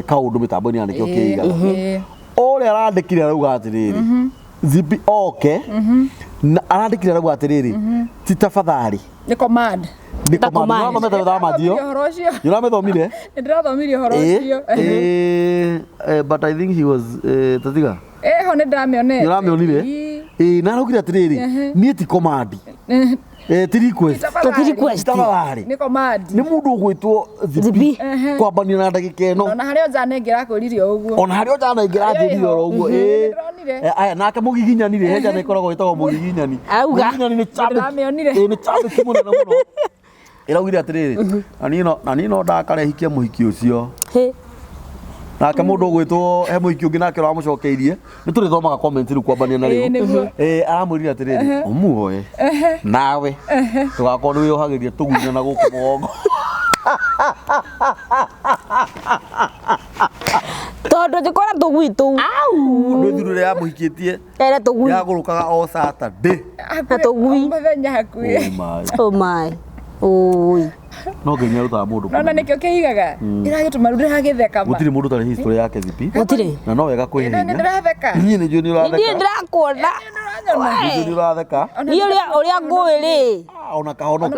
kaũndũ mĩtambo-inĩ ya nĩkĩo kĩigaga Ĩĩ. ũrĩa arandĩkire arauga atĩrĩrĩ Zipi oke na arandĩkire arauga atĩrĩrĩ ti tafadhali Nĩ command. nĩ Ta command. command. Nĩũrathomete mĩthamanjio Nĩndĩrathomire ũhoro ũcio. nĩũramĩthomire Nĩ ndĩrathomire ũhoro ũcio. Ĩĩ, but I think he was tatiga Ĩho nĩ ndĩramĩonete. nĩũramĩonire Ĩĩ. ĩĩ na araugire atĩrĩrĩ niĩ ti command ti request Tati request. Ti tafadhali Nĩ command. nĩ mũndũ ũgwĩtwo Zipi Zipi. kwambania na ndagĩka ĩno Ona harĩa njana ĩngĩ ĩrakwĩrire ũguo. ona harĩa njana ĩngĩ Harĩa ranjĩrire oro ũguo ĩho. ĩĩ. Nĩndĩronire. Aya nake mũgiginyani rĩ he njana ĩkoragwo ĩtagwo mũgiginyani Auga. Mũgiginyani nĩ Nĩndĩramĩonire. ĩĩ, nĩ cambĩki mũnene mũno ĩraugire atĩrĩrĩ na niĩ no- na niĩ no ndakare hikie mũhiki ũcio Hĩ. nake mũndũ ũgwĩtwo he mũhiki ũngĩ nake ũramũcokeirie nĩ tũrĩthomaga comment rĩu kwambania na Ĩĩ, rĩu nĩguo. Ĩĩ, aramwĩrire atĩrĩrĩ ũmuoe nawe ndũgakorwo nĩ wĩyohagĩria tũgunyũ na gũkũ mũgongo Tondũ njikora tũgui tũu. ndwĩthuru ĩrĩa yamũhikĩtie Ere tũgui. yagũrũkaga o Saturday Na tũgui. O mũthenya hakuhĩ. Oh my. Oh my. Oi. No Ngai nĩ arutaga mũndũ Nona nĩkĩo kĩigaga. Ĩragĩtũma rĩu ndĩragĩtheka ma. gũtirĩ mũndũ ũtarĩ history yake Zipi Gũtirĩ. na no wega Ĩno nĩ kwĩhihinya ndĩratheka. niĩ nĩ njũĩ nĩ Niĩ ũratheka ndĩrakuona. Nĩndĩranyona. nĩ njũĩ nĩ ũratheka Niĩ ũrĩa ũrĩa ngũĩ rĩ. Ah, ona kahonoki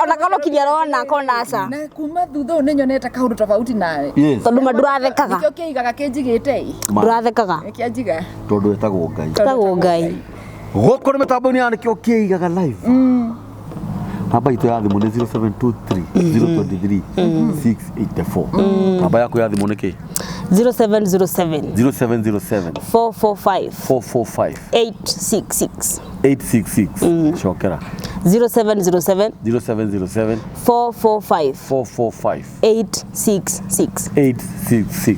Ona kahonoki nĩ arona kona aca. Na kuma thutha ũyũ nĩnyonete kaũndũ tofauti nawe. yes Tondũ ma ndũrathekaga. Nĩkĩo kĩigaga kĩnjigĩte ĩ. Ma, Ndũrathekaga. Nĩkĩanjiga. tondũ etagwo Ngai Tagwo Ngai. gũkũ nĩ mĩtambo-inĩ ya nĩkĩo kĩigaga live Namba itũ ya thimũ nĩ 0723 023 684. Namba yaku ya thimũ nĩ kĩ? 0707 0707 445 445 866. 866. Cokera. 0707 0707 445 445 866. 866.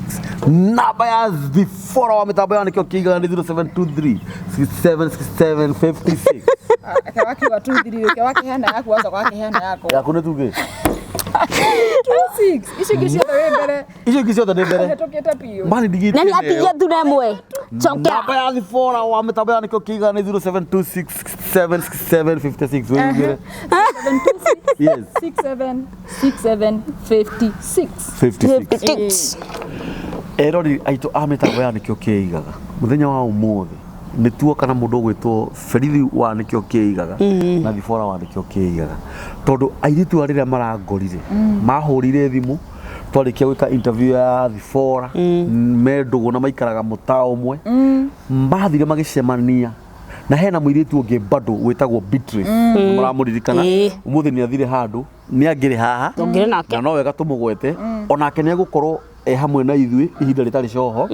Namba ya thibora wa mĩtambo ya nĩkĩo kĩigaga nĩ 0723 6767 56. Wakiuga tu thiri ke wakiheana yaku wacoka wakiheana yakwa. Yaku nĩ tuge. 26 icio ingĩ ciothe wĩ mbere. Icio ingĩ ciothe nĩ mbere. Ũhetũkĩte biũ. Mani ndigĩtie Nani neo. atigia tu na ĩmwe. Cokera. Namba ya thibora wa mĩtambo ya nĩkĩo kĩigaga nĩ 0726676756. Wĩigĩre. Yes. 67 67 56. 56. 56. Erori aitũ a mĩtambo ya nĩkĩo kĩigaga mũthenya wa ũmũthĩ nĩ tuoka na mũndũ ũgwĩtwo Berithi wa nĩkĩo kĩigaga na Thibora wa nĩkĩo kĩigaga tondũ airĩtu a rĩrĩa marangorire mahũrire thimũ twarĩkia gwĩka interview ya Thibora me ndũgũ na maikaraga mũtaa ũmwe mathire magĩcemania na hena mũirĩtu ũngĩ bado wĩtagwo Beatrice mũramũririkana Ĩĩ. ũmũthĩ nĩ athire handũ nĩ angĩrĩ haha Tũngĩrĩ nake. na no wega tũmũgwete onake nĩ egũkorwo e hamwe na ithuĩ ihinda rĩtarĩ coho.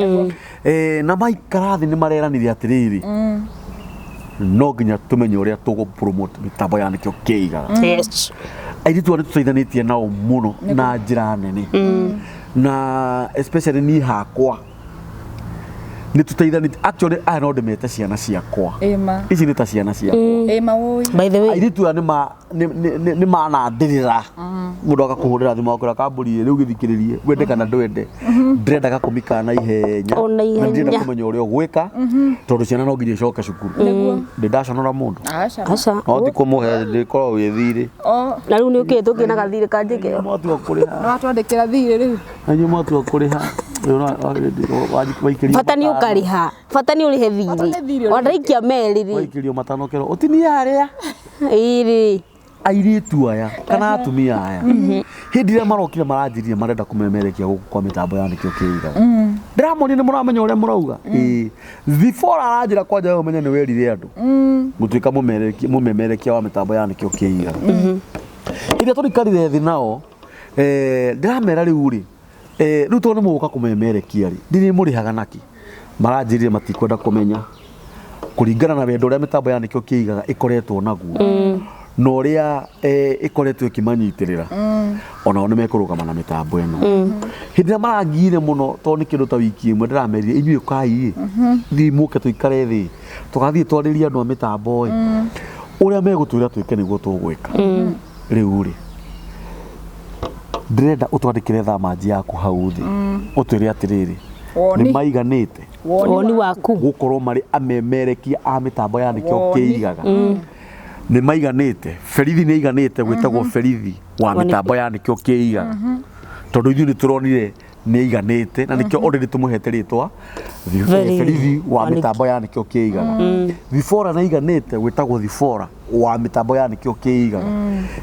Na maikara thĩ nĩ mareranire atĩrĩrĩ, no nginya tũmenye ũrĩa tũgũ promote mĩtambo ya nĩkĩo kĩigaga. Yes. Airĩtu aya nĩ tũteithanĩtie nao mũno na njĩra nene, na especially niĩ hakwa nĩ tũteithanĩtie. Actually aya no ndĩmete ciana ciakwa. Ĩma. Ici nĩ ta ciana ciakwa. Ĩma wũi. By the way, Airĩtu aya nĩ manandĩrĩra mũndũ agakũhũrĩra thimũ akwĩra kambũri rĩu gĩthikĩrĩrie wende kana ndwende ndĩrenda gakũmi ka na ihenya O na na ndĩrenda ihenya. kũmenya ũrĩa ũgwĩka tondũ ciana no nginya icoke cukuru. Ndĩ ndaconora mũndũ. Aca. aca. No ti kũmũhe ndĩkorwo wĩ thirĩ. O Na rĩu nĩ ũkĩte ũkĩ na gathirĩ kanjĩke. Mwatua kũrĩha. nĩ watwandĩkĩra thirĩ rĩu. Na inyuĩ mwatua kũrĩha waikĩrio Bata nĩ ũkarĩha. Bata nĩ ũrĩhe Bata nĩ thirĩ. thirĩ ũrĩhe. Wandarĩkia merĩ rĩ. Waikĩrio matano kero ũtinie harĩa. Ĩrĩ. Airĩtu aya kana atumia aya hĩndĩ ĩrĩa marokire maranjĩrire marenda kũmemerekia gũkũ kwa mĩtambo ya nĩkĩo kĩigaga ndĩramonia nĩ mũramenya ũrĩa mũrauga. Ĩĩ Zipporah aranjĩra kwanja we ũmenye nĩ werire andũ gũtuĩka mũmemerekia wa mĩtambo ya nĩkĩo kĩigaga. Hĩndĩ ĩrĩa tũrikarire thĩ nao, ndĩramera rĩu rĩ, rĩu tondũ nĩ mũgũka kũmemerekia rĩ ndirĩ mũrĩhaga naki maranjĩrire matikwenda kũmenya kũringana na wendo ũrĩa mĩtambo ya nĩkĩo kĩigaga ĩkoretwo naguo na ũrĩa ĩkoretwo ĩkĩmanyitĩrĩra onao nĩ mekũrũgama na mĩtambo ĩno. Hĩndĩ ĩrĩa marangire mũno tondũ nĩ kĩndũ ta wiki ĩmwe ndĩramerire inyuĩ kai ĩ thiĩ mũke tũikare thĩ tũgathiĩ twarĩrie andũ a mĩtambo ĩ ũrĩa megũtwĩra twĩke nĩguo tũgwĩka. Rĩu rĩ ndĩrenda ũtwandĩkĩre thamanji yaku hau thĩ ũtwĩre atĩrĩrĩ Woni. nĩ maiganĩte Woni waku. gũkorwo marĩ amemerekia a mĩtambo ya nĩkĩo Woni. kĩigaga nĩ maiganĩte. Berithi nĩ aiganĩte gwĩtagwo berithi wa Wa mĩtambo ya nĩkĩo kĩigaga tondũ ithuĩ nĩ tũronire nĩ aiganĩte na nĩkĩo already tũmũhete rĩtwa Berithi berithi wa wa nĩkĩo. mĩtambo ya nĩkĩo kĩigaga. Thibora nĩ aiganĩte gwĩtagwo thibora wa mĩtambo ya nĩkĩo kĩigaga.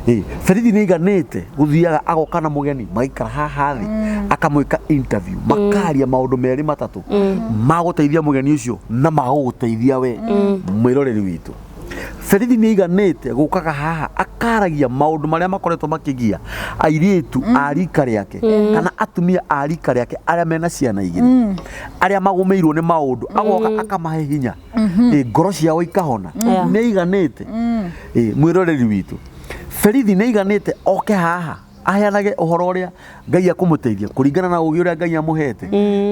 Ĩ, berithi nĩ aiganĩte gũthiaga agoka na mũgeni magaikara haha thĩ akamwĩka interview makaria maũndũ merĩ matatũ magũteithia mũgeni ũcio na magũgũteithia we mwĩroreri witũ. Berithi nĩ aiganĩte gũkaga haha akaragia maũndũ marĩa makoretwo makĩgia airĩtu a rika rĩake kana atumia a rika rĩake arĩa mena ciana igĩrĩ arĩa magũmĩirwo nĩ maũndũ agoka akamahe hinya. Ĩ, ngoro ciao ikahona. Yeah. Nĩ aiganĩte. Ĩ, mwĩroreri witũ Berithi nĩ aiganĩte oke haha aheanage ũhoro ũrĩa Ngai akũmũteithia kũringana na ũgĩ ũrĩa Ngai amũhete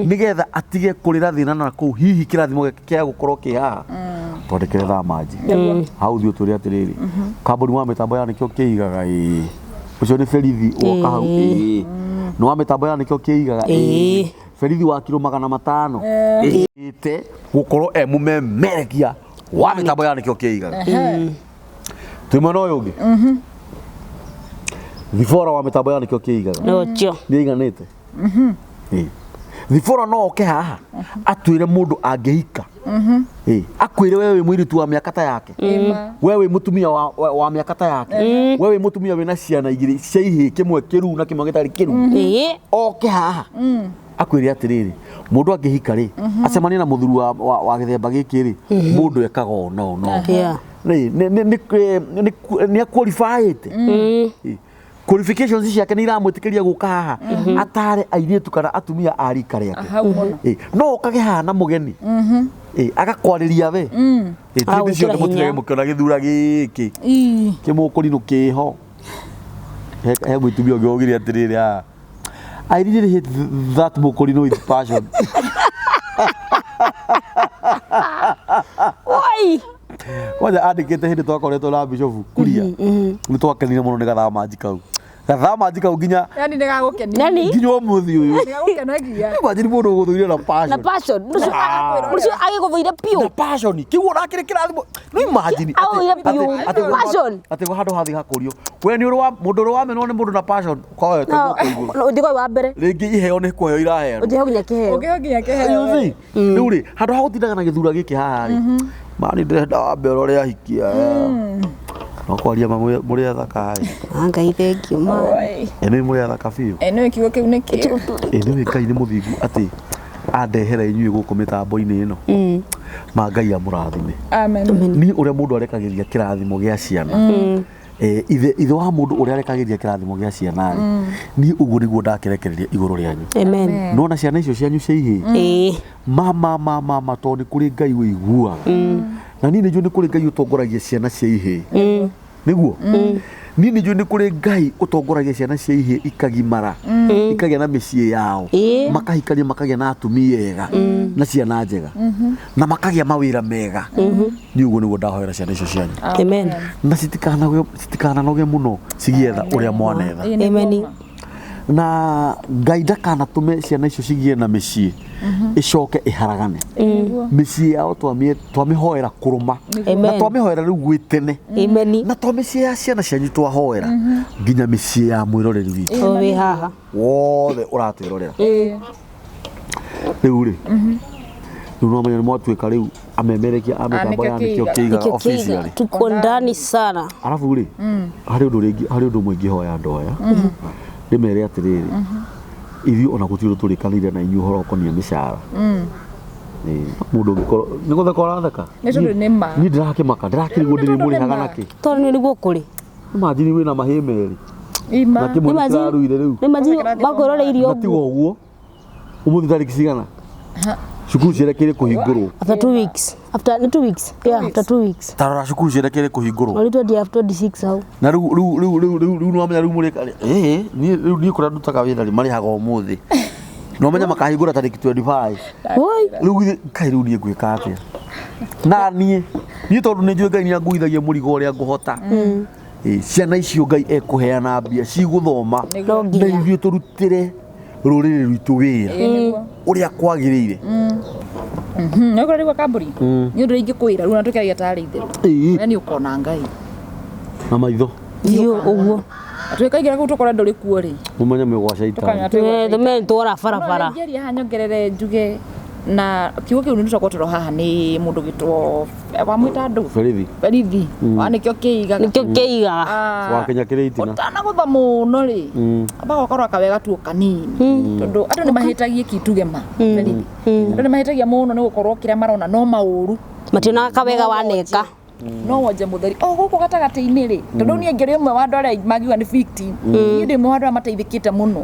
nĩgetha atige kũrĩra thĩna na kũu hihi kĩrathimo gĩake kĩa gũkorwo kĩ haha. Twandĩkĩre thamanji hau thiĩ ũtwĩre atĩrĩrĩ kambuni wa mĩtambo ya nĩkĩo kĩigaga ĩĩ ũcio nĩ Berithi woka hau ĩĩ nĩ wa mĩtambo ya nĩkĩo kĩigaga ĩĩ Berithi wa kiro 500 ĩte gũkorwo e mũmemerekia wa mĩtambo ya nĩkĩo kĩigaga. Twĩ mwena ũyũ ũngĩ Thibora wa mĩtambo ya nĩkĩo kĩigaga No cio. nĩ aiganĩte. Ĩĩ. Thibora no oke haha atwĩre mũndũ angĩhika. Ĩĩ. Akwĩre we wĩ mũirĩtu wa mĩaka ta yake Ĩma. we wĩ mũtumia wa mĩaka ta yake we wĩ mũtumia wĩna ciana igĩrĩ cia ihĩĩ kĩmwe kĩruu na kĩmwe gĩtarĩ kĩruu Ĩĩ. oke haha Akwĩre atĩrĩrĩ, mũndũ angĩhika rĩ, acemanie na mũthuri wa gĩthemba gĩkĩ rĩ, mũndũ ekaga ũũ na ũũ na ũũ. Yeah. Rĩ, nĩ aqualifyĩte. Qualifications ciake nĩ iramwĩtĩkĩria gũka haha atare airĩtu kana atumia a rika rĩake. Hau mũno. No ũkage haha na mũgeni. Agakwarĩria we. Ti hĩndĩ Agagwĩkĩra ciothe mũtinage hinya. mũkĩona gĩthura gĩkĩ Ii. kĩmũkũrinũ kĩho. He mũtumia ũngĩ waugire atĩrĩrĩ, "Ah, I really hate that mũkũrinũ with passion." Oi! Kwanza andĩkĩte hĩndĩ twakoretwo na bishofu kuria nĩ twakenire mũno nĩ gathaa manji kau, gathaa manji kau nginya Yani nĩ gagũkenia. Nani? nginya ũmũthĩ ũyũ. Nĩ gagũkenagia. Imagine mũndũ ũgũthũire na Na passion. passion. Mũcio agĩgũthũire piũ. Na passion kĩu ona kĩrĩ kĩrathimo no imagine Aũire piũ. Passion. atĩ handũ hathiĩ hakũrio we nĩ ũrĩ wa mũndũ ũrĩ wamenwo nĩ mũndũ na passion koete No, guoko igũrũ. ũnjĩkoi wa mbere. Rĩngĩ iheo nĩ kũheo iraheanwo. Ũnjĩho nginya kĩheo. Ũngĩheo nginya kĩheo. You see? Rĩu rĩ, handũ ha gũtindaga na gĩthura gĩkĩ haha rĩ, mani ndĩrenda wambe ũrore ahiki aya no kwaria ma mũrĩ athaka rĩ. Ah, Ngai thank you ma. Oi. Ĩ nĩ mũrĩ athaka biũ. Ĩ nĩwe kiugo kĩu nĩ kĩ? Ĩ nĩwe Ngai nĩ mũthingu atĩ andehera inyuĩ gũkũ mĩtambo-inĩ ĩno. Ma Ngai amũrathime. Amen. Niĩ ũrĩa mũndũ arekagĩria kĩrathimo gĩa ciana, ithe wa mũndũ ũrĩa arekagĩria kĩrathimo gĩa ciana rĩ, niĩ ũguo nĩguo ndakĩrekereria igũrũ rĩanyu. Amen. Nona ciana icio cianyu cia ihĩĩ, Ĩĩ. ma tondũ nĩ kũrĩ Ngai ũiguaga na niĩ nĩ njũĩ nĩ kũrĩ Ngai ũtongoragia ciana cia ihĩĩ nĩguo niĩ nĩ njũĩ nĩ kũrĩ Ngai ũtongoragia ciana cia ihĩĩ ikagimara ikagĩa na mĩciĩ yao, makahikania makagĩa na atumia ega na ciana njega na makagĩa mawĩra mega. Niĩ ũguo nĩguo ndahoera ciana icio cianyu. Amen. Na citikananoge mũno cigĩetha ũrĩa mwanetha. Ĩ nĩguo Amen. ma. Na Ngai ndakanatũme ciana icio cigĩe na mĩciĩ ĩcoke ĩharagane. Mĩciĩ yao twamĩhoera kũrũma na Amen. twamĩhoera rĩu gwĩ tene. Amen. Na to mĩciĩ ya ciana cianyu twahoera nginya mĩciĩ ya mwĩroreri witũ O wĩ haha. wothe ũratwĩrorera. Ĩ. Rĩu rĩ, rĩu no menya nĩ mwatuĩka rĩu amemerekia a mĩtambo ya nĩkĩo nĩkĩo kĩigaga. kĩigaga Nĩkĩo kĩiga. officially. Tuko ndani sana. Arabu rĩ, harĩ ũndũ rĩngĩ, harĩ ũndũ ũmwe ingĩhoya andũ aya ndĩmere atĩrĩrĩ, ithuĩ ona gũtirĩ ũndũ tũrĩkanĩire na inyuĩ ũhoro ũkoniĩ mĩcara. Ĩĩ, mũndũ ũngĩkorwo nĩ gũtheka ũratheka. Nĩ tondũ nĩ ma. Niĩ ndĩrakĩmaka ndĩrakĩrigwo Nĩ tondũ nĩ ndĩrĩmũrĩhaga ma. nakĩ. Tondũ nĩguo kũrĩ. Imagine wĩna mahĩĩ merĩ Ima. na kĩmwe nĩ kĩraruire rĩu. Nĩ imagine makwĩroreirie Na tiga ũguo. ũguo ũmũthĩ tarĩki cigana cukuru cierekeire kũhingũrwo. After 2 weeks. After nĩ 2 weeks. Yeah, after 2 weeks. Tarora cukuru cierekeire kũhingũrwo. Only 20 after 26 hau. Na rĩu rĩu rĩu rĩu rĩu rĩu nĩwamenya rĩu mũrĩka ĩĩ niĩ rĩu niĩ kũrĩa ndutaga wĩra rĩ marĩhaga ũmũthĩ no menya makahingũra tarĩki 25. Oi. Rĩu githĩ kaĩ rĩu niĩ ngwĩka atĩa na niĩ tondũ nĩ njũĩ Ngai nĩ anguithagia mũrigo ũrĩa ngũhota. Ĩĩ, ciana icio Ngai ekũheana mbia cigũthoma No na nginya. ithuĩ tũrutĩre rũrĩrĩ rwitũ wĩra Ĩ nĩguo. ũrĩa kwagĩrĩire. Nĩ ũkũrora rĩu kambũri nĩ ũndũ ingĩkwĩra rĩu na tũkĩaria tarĩ itherũ. Ĩĩ, We nĩ ũkona Ngai. na maitho. Biũ ũguo. Twĩkaingĩra kũu tũkore ndũrĩ kuo rĩ. Mũmenye mwĩ shaitani. Tũkamenya twĩ gwa Tũmenye twora barabara. Ingĩaria haha nyongerere njuge na kiugo kĩu nĩ tũcoka haha nĩ mũndũ gĩtwo wamwĩta andũ Berithi. Berithi wa nĩkĩo kĩigaga. Nĩkĩo kĩigaga. Wa Kenya kĩrĩ itina. Ũtanagũtha mũno rĩ, amba gũkorwo kawega tu kanini tondũ andũ nĩ mahĩtagie kituge ma Berithi. Andũ nĩ mahĩtagia mũno nĩ gũkorwo kĩrĩa marona no maũru. Mationaga kawega waneka. No wonje mũtheri o gũkũ gatagatĩ-inĩ rĩ, tondũ niĩ ngĩrĩ ũmwe wa andũ arĩa mangiuga nĩ victim, niĩ ndĩ ũmwe wa andũ arĩa mateithĩkĩte mũno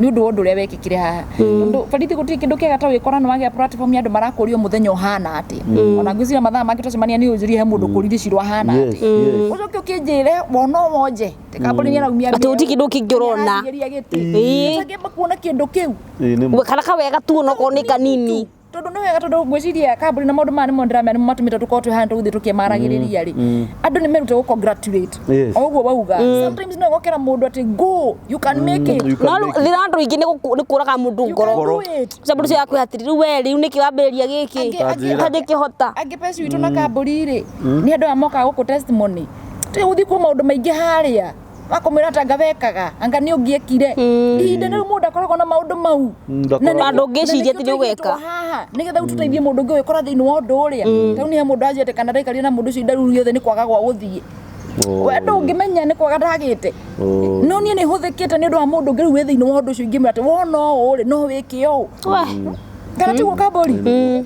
nĩ ũndũ wa ũndũ ũrĩa wekĩkire haha, tondũ barithi gũtirĩ kĩndũ kĩega ta wĩkora nĩ wagĩa platform ya andũ marakũria mũthenya ũhana atĩa. Ona ngwĩciria mathaa mangĩ twacemania nĩ ũnjũrie he mũndũ kũririe cira ũhana Yes, atĩa, yes. ũcoke ũkĩnjĩre wona wonje te kambuni nĩ araumia Atĩ gũtirĩ kĩndũ kĩngĩ ũrona. nĩarahinyĩria gĩtĩ. Ĩĩ. Ũcangĩamba kuona kĩndũ kĩu. Ĩĩ, nĩ ma. Kana kawega tu onokorwo nĩ kanini. Tondũ nĩ wega, tondũ ngwĩciria kambuni na maũndũ maya nĩmo ndĩramenya nĩmo matũmĩte tũkorwo twĩ haha tũgũthiĩ tũkĩmaragĩrĩria rĩ, andũ nĩ merute gũ congratulate. Yes. O ũguo wauga, sometimes no gokera mũndũ atĩ go, you can make it. You can No make it. thĩna andũ aingĩ nĩ kũraga mũndũ You can ngoro. do it. Ũcio mũndũ ũcio akwĩra atĩrĩ, rĩu we rĩu nĩkĩ wambĩrĩria gĩkĩ? Angĩ- Ũtangĩkĩhota. Angĩ peci witũ na kambũri rĩ, nĩ andũ aya mokaga gũkũ testimony tũgũthiĩ kuo maũndũ maingĩ harĩa makamwĩra ta anga wekaga anga nĩ ũngĩekire ihinda rĩu mũndũ akoragwo na maũndũ mau. Ndakoragwo. Na Handũ ũngĩciria na atĩ nĩkĩo nĩ ũgeka. tũigĩtwo haha nĩgetha rĩu tũteithie mũndũ ũngĩ wĩkora thĩinĩ wa ũndũ ũrĩa. Rĩu nĩ he mũndũ anjĩte kana ndaikarire na mũndũ ũcio ihinda rĩu rĩothe nĩ kwaga gwa gũthiĩ. Oh. We ndũngĩmenya nĩ kwaga ndagĩte. Oh. No niĩ nĩ hũthĩkĩte nĩ ũndũ wa mũndũ ũngĩ rĩu wĩ thĩinĩ wa ũndũ ũcio ingĩmwĩra atĩ wona ũũ rĩ no wĩke ũũ. We. Kana tiguo Kambũri?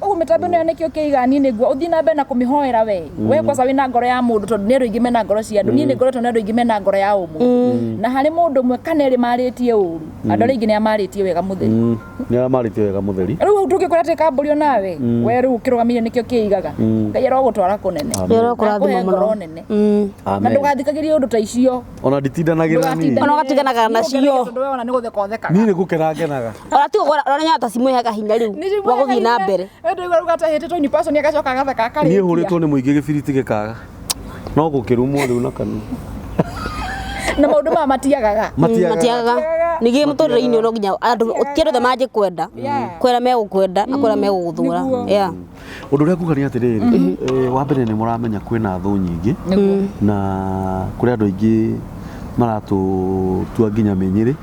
Ũguo mĩtambo ĩno ya nĩkĩo kĩiga niĩ nĩguo ũthiĩ na mbere na kũmĩhoera we. We kwanza wĩna ngoro ya mũndũ tondũ nĩ andũ aingĩ mena ngoro cia andũ. Niĩ nĩ ngoretwo na andũ aingĩ mena ngoro ya ũmũndũ. Na harĩ mũndũ ũmwe kana erĩ marĩtie ũru. Andũ arĩa aingĩ nĩ amarĩtie wega mũtheri. Nĩ arĩa marĩtie wega mũtheri. Rĩu hau tũngĩkora atĩ Kambũri onawe we rĩu ũkĩrũgamĩire nĩkĩo kĩigaga. Ngai arogũtwara kũnene. Nĩ arokũrathima Akũhe ngoro mũno. nene. Na Amen. ndũgathikagĩrie ũndũ ta icio. Ona nditindanagĩra niĩ. Ona ũgatiganaga nacio. Tondũ we ona nĩ gũtheka ũthekaga. Niĩ nĩ gũkena ngenaga. Ona ti gũkora ona nyata cimwĩhaga hinya rĩu wa gũthiĩ na mbere. We ndũigua rĩu atahĩtĩtwo ni person agacoka agatheka akarĩkia. Niĩ hũrĩtwo nĩ mũingĩ gĩbiriti gĩkaga. No gũkĩrumwo rĩu na kanua. Na maũndũ maya matiagaga. Matiagaga. Ningĩ mũtũrĩre-inĩ no nginya andũ ti andũ othe mangĩkwenda. Yeah. Kwĩra megũkwenda na kwĩra megũgũthũra. Nĩguo. Yeah. Ũndũ ũrĩa nguga nĩ atĩrĩrĩ, wa mbere nĩ mũramenya kwĩna thũ nyingĩ na kũrĩ andũ aingĩ maratũtua nginya mĩnyĩrĩ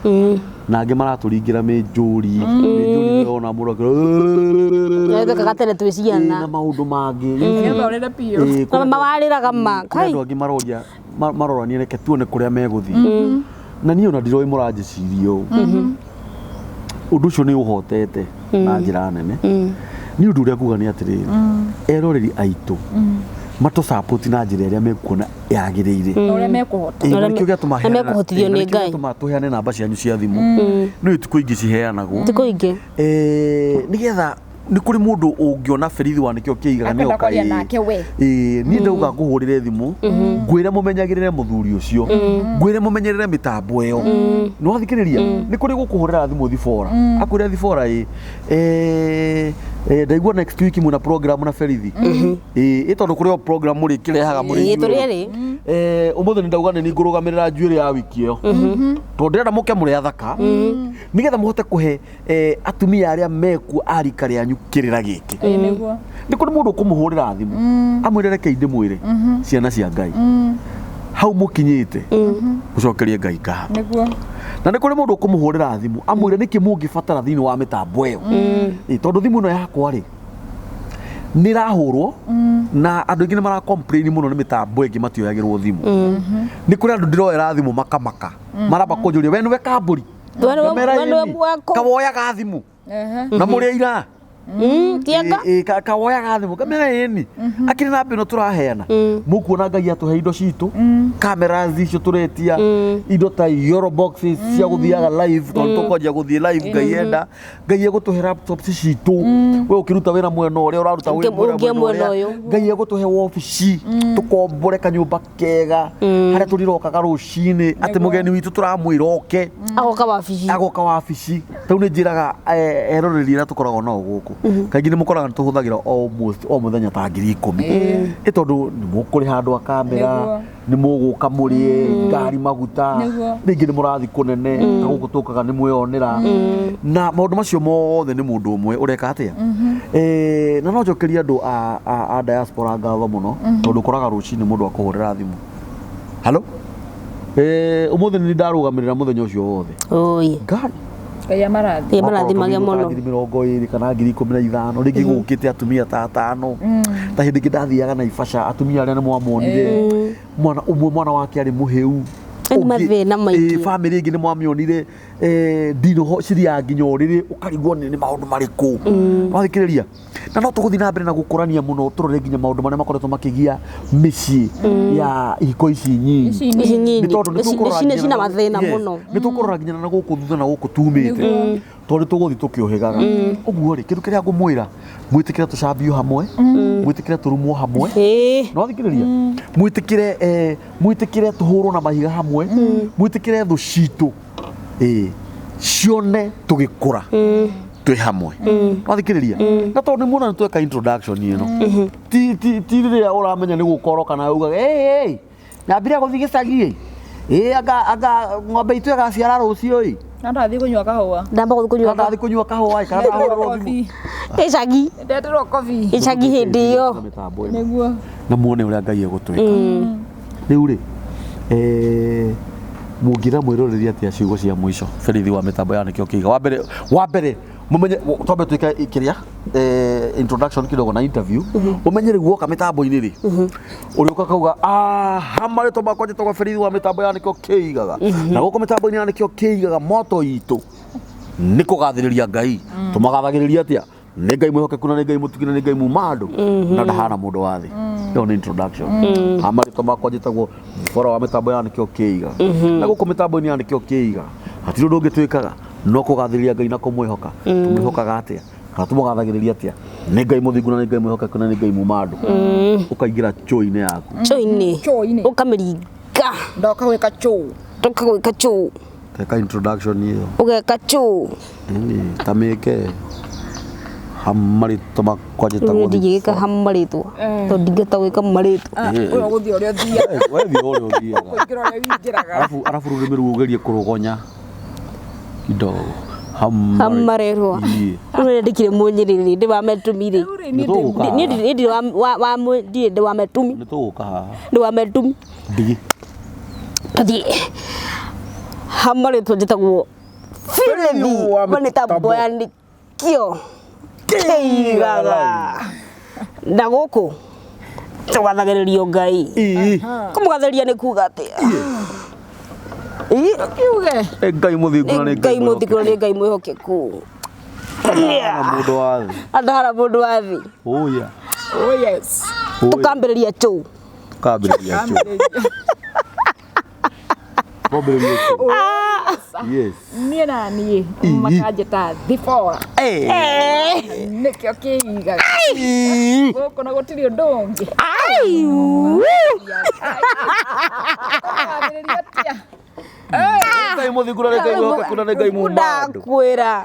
na angĩ maratũringĩra mĩnjũri mĩnjũri ona mũndũ akĩra Twekaga tene twĩ Ĩĩ, na ciana. maũndũ mangĩ. Nĩgetha ũrĩre biũ. Ĩĩ, Na mawarĩraga ma. kũrĩ Kai. andũ angĩ maroria marorania reke tuone kũrĩa megũthiĩ na niĩ ona ndiroĩ mũranjĩciria ũũ. Ũndũ ũcio nĩ ũhotete na njĩra nene. Nĩ ũndũ ũrĩa nguga nĩ atĩrĩrĩ, eroreri aitũ matũ na njĩra ĩrĩa mekuona yagĩrĩire. Na ũrĩa mekũhota. Ĩĩ, na Na nĩkĩo gĩatũma na heane- mekũhotithio ĩĩ, na nĩ nĩkĩo Ngai. gĩatũma tũheane namba cianyu cia thimũ. Nĩ thikũ ingĩ ciheanagwo. Thikũ ingĩ. Nĩgetha nĩ kũrĩ mũndũ ũngĩona berithi wa nĩkĩo kĩigaga Akwenda nĩoka kwaria nake we. Ĩĩ, niĩ ndauga ngũhũrĩre thimũ ngwĩre mũmenyagĩrĩre mũthuri ũcio ngwĩre mũmenyerere mĩtambo ĩyo nĩ wathikĩrĩria nĩ kũrĩ gũkũhũrĩra thimũ thibora akwĩre thibora ĩ ndaigua next week mwĩna program na berithi ĩ ĩ tondũ kũrĩ o program mũrĩkĩrehaga mũrĩ Ĩĩ, ithuĩ. tũrĩ erĩ. Ũmũthĩ nĩ ndauga nĩ niĩ ngũrũgamĩrĩra njuĩrĩ ya wiki ĩyo tondũ ndĩrenda mũke mũrĩ athaka nĩgetha mũhote kũhe atumia arĩa mekuo a rika rĩanyu kĩrĩra gĩkĩ. Ĩĩ, nĩguo. Nĩ kũrĩ mũndũ ũkũmũhũrĩra thimũ amwĩre reke ndĩmwĩre ciana cia Ngai hau mũkinyĩte mũcokerie Ngai ngatho. Nĩguo. Na nĩ kũrĩ mũndũ ũkũmũhũrĩra thimũ amwĩre nĩkĩ mũngĩbatara thĩinĩ wa mĩtambo ĩyo. Ĩ, tondũ thimũ ĩno yakwa rĩ nĩ ĩrahũrwo na andũ aingĩ nĩ mara complain mũno nĩ mĩtambo ĩngĩ matioyagĩrwo thimũ. Nĩ kũrĩ andũ ndĩroera thimũ makamaka maramba kũnjũria we nĩwe Kambũri. We nĩwe- Ngamera, we nĩwe "Ĩni." wako. Kawoyaga thimũ Ehe. na mũrĩ aira. Tianga. Ĩ, kawoyaga thimũ kamera ĩni akĩrĩ namba ĩno tũraheana mũkuona Ngai atũhe indo citũ cameras icio tũretia indo ta yoro boxes cia gũthiaga live tondũ tũkwanjia gũthiĩ live Ngai enda Ngai egũtũhe laptops citũ we ũkĩruta wĩra mwena ũrĩa ũraruta wĩ Ũngĩ- mwena ũngĩ mwena mwena ũrĩa. ũyũ. Ngai egũtũhe wabici tũkombore kanyũmba kega harĩa tũrirokaga rũcinĩ atĩ mũgeni witũ tũramwĩra oke Agoka wabici. agoka wabici rĩu nĩ njĩraga eroreri arĩa tũkoragwo nao gũkũ kaingĩ nĩ mũkoraga nĩ tũhũthagĩra almost o mũthenya ta 10,000 ĩ tondũ nĩ mũkũrĩha andũ a kamera Nĩguo. nĩ mũgũka mũrĩe ngari maguta Nĩguo. rĩngĩ nĩ mũrathiĩ kũnene ta gũkũ tũkaga nĩ mweyonera na maũndũ macio mothe nĩ mũndũ ũmwe ũreka atĩa. Na no njokerie andũ a diaspora ngatho mũno tondũ ũkoraga rũcinĩ mũndũ akũhũrĩra thimũ halo ũmũthĩ nĩ ndarũgamĩrĩra mũthenya ũcio wothe. Oi. Ngai Ngai amarathime. Ĩ marathimage mũno. 20,000 kana 15,000 rĩngĩ gũkĩte atumia ta atano ta hĩndĩ ĩngĩ ndathiaga Naivasha atumia arĩa nĩ mwamonire mwana ũmwe mwana wake arĩ mũhĩu. Nĩ Ũngĩ- mathĩna maingĩ. Ĩ, bamĩrĩ ĩngĩ nĩ mwamĩonire ndinoho cithiaga nginya ũrĩrĩ ũkarigwo nĩ maũndũ marĩkũ wathikĩrĩria na no tũgũthiĩ na mbere na gũkũrania mũno tũrore nginya maũndũ marĩa makoretwo makĩgia mĩciĩ ya ihiko ici nyinyi. Ici Ici nyinyi. Nĩ tondũ nĩ Ici- tũkũrora ici nginya cina na- mathĩna Yes. mũno. Nĩ tũkũrora nginya na gũkũ thutha na gũkũ tumĩte tondũ nĩ tũgũthiĩ tũkĩũhĩgaga ũguo rĩ kĩndũ kĩrĩa ngũmwĩra mwĩtĩkĩre tũcambio hamwe mwĩtĩkĩre tũrumwo hamwe. Ĩĩ. Nĩ wathikĩrĩria mwĩtĩkĩre mwĩtĩkĩre tũhũrwo na mahiga hamwe mwĩtĩkĩre thũ citũ ĩ cione tũgĩkũra twĩ hamwe. Wathikĩrĩria na tondũ nĩ muona nĩ tweka introduction ĩno ti ti ti rĩrĩa ũramenya nĩ gũkorwo kana ugaga hey, hey, nyambire gũthiĩ gĩcagi ĩ ĩ anga anga ng'ombe itũ ĩgaciara rũciũ ĩ. Na ndathiĩ kũnyua kahũa. Ndamba gũthiĩ kũnyua Kana ndathiĩ kũnyua kahũa ĩ kana ndahũrĩrwo thimũ. Icagi. Ndeterwo kobi. Icagi hĩndĩ ĩyo. Mĩtambo ĩno. Nĩguo. Na muone ũrĩa Ngai egũtwĩka rĩu rĩ mũngĩra mwĩroreri atĩa ciugo cia mũico berithi wa mĩtambo ya nĩkĩo kĩiga wa mbere Mumenye twambe twike kiria introduction kidogo na interview. Umenye riu woka mitambo-inĩ rĩ, ũrĩũka kauga ah ha marĩtwa makwa njĩtagwo Berithi wa mĩtambo ya nĩkĩo kĩigaga. Na gũkũ mĩtambo-inĩ ya nĩkĩo kĩigaga moto itũ nĩ kũgathĩrĩria Ngai. Tũmagathagĩrĩria atĩa? Nĩ Ngai mwĩhokeku na nĩ Ngai mũtugi na nĩ Ngai muma andũ na ndahana mũndũ wa thĩ. Ĩyo nĩ introduction. Ha marĩtwa makwa njĩtagwo Bora wa mĩtambo ya nĩkĩo kĩiga. Na gũkũ mĩtambo-inĩ ya nĩkĩo kĩiga hatirĩ ũndũ ũngĩ twĩkaga no kũgathĩrĩria Ngai na kũmwĩhoka. Tũmwĩhokaga atĩa kana tũmũgathagĩrĩria atĩa? Nĩ Ngai mũthingu na nĩ Ngai mwĩhokeku na nĩ Ngai muma andũ. Ũkaingĩra choo-inĩ yaku. Choo-inĩ. Choo-inĩ. Ũkamĩringa. Ndoka gwĩka chũ. Ndoka gwĩka choo. Teka introduction ĩyo. Ũgeka choo. Ĩni, ta mĩke hamarĩtwa makwa njĩtagwo Rĩu ndingĩgĩka hamarĩtwa tondũ ndingĩhota gwĩka marĩtwa. Ũyũ ũgũthiĩ ũrĩa ũthiaga. We thiĩ ũrĩa ũthiaga. Kũingĩra ũrĩa wingĩraga. Arabu rũrĩmĩ rũu ũgerie kũrũgonya kidogo. Hamarĩtwa. Ĩĩ. Rĩu ndĩkire mũnyĩrĩrĩ ndĩ wa metumi rĩ. Rĩu rĩ, niĩ Nĩ tũgũka Niĩ ndirĩ wa ndirĩ ndĩ wa metumi. Nĩ tũgũka haha. Ndĩ wa metumi. Ndigi. Tũthiĩ. Hamarĩtwa njĩtagwo Berithi wa wa mĩtambo ya nĩkĩo kĩigaga. Na gũkũ tũgathagĩrĩrio Ngai. Ĩĩ. Kũmũgathĩrĩria nĩ kuga atĩa? Ĩ? Kiuge. Nĩ Ngai mũthingu na Nĩ nĩ Ngai mũthingu na nĩ Ngai mwĩhokeku. Na mũndũ wa thĩ. Andahara mũndũ wa thĩ. Ũya. Oh yes. Tũkambĩrĩria chũu. Tũkambĩrĩria choo. Twambĩrĩrie choo. Yes. Niĩ na niĩ makanjĩta Thibora. Eh. Nĩkĩo kĩigaga. Gũkũ na gũtirĩ ũndũ ũngĩ. Ai! Woo! Kũgathĩrĩria atĩa? Ngai mũthingu na nĩ Ngai mwĩhokeku na nĩ Ngai muma andũ. Ndakwĩra.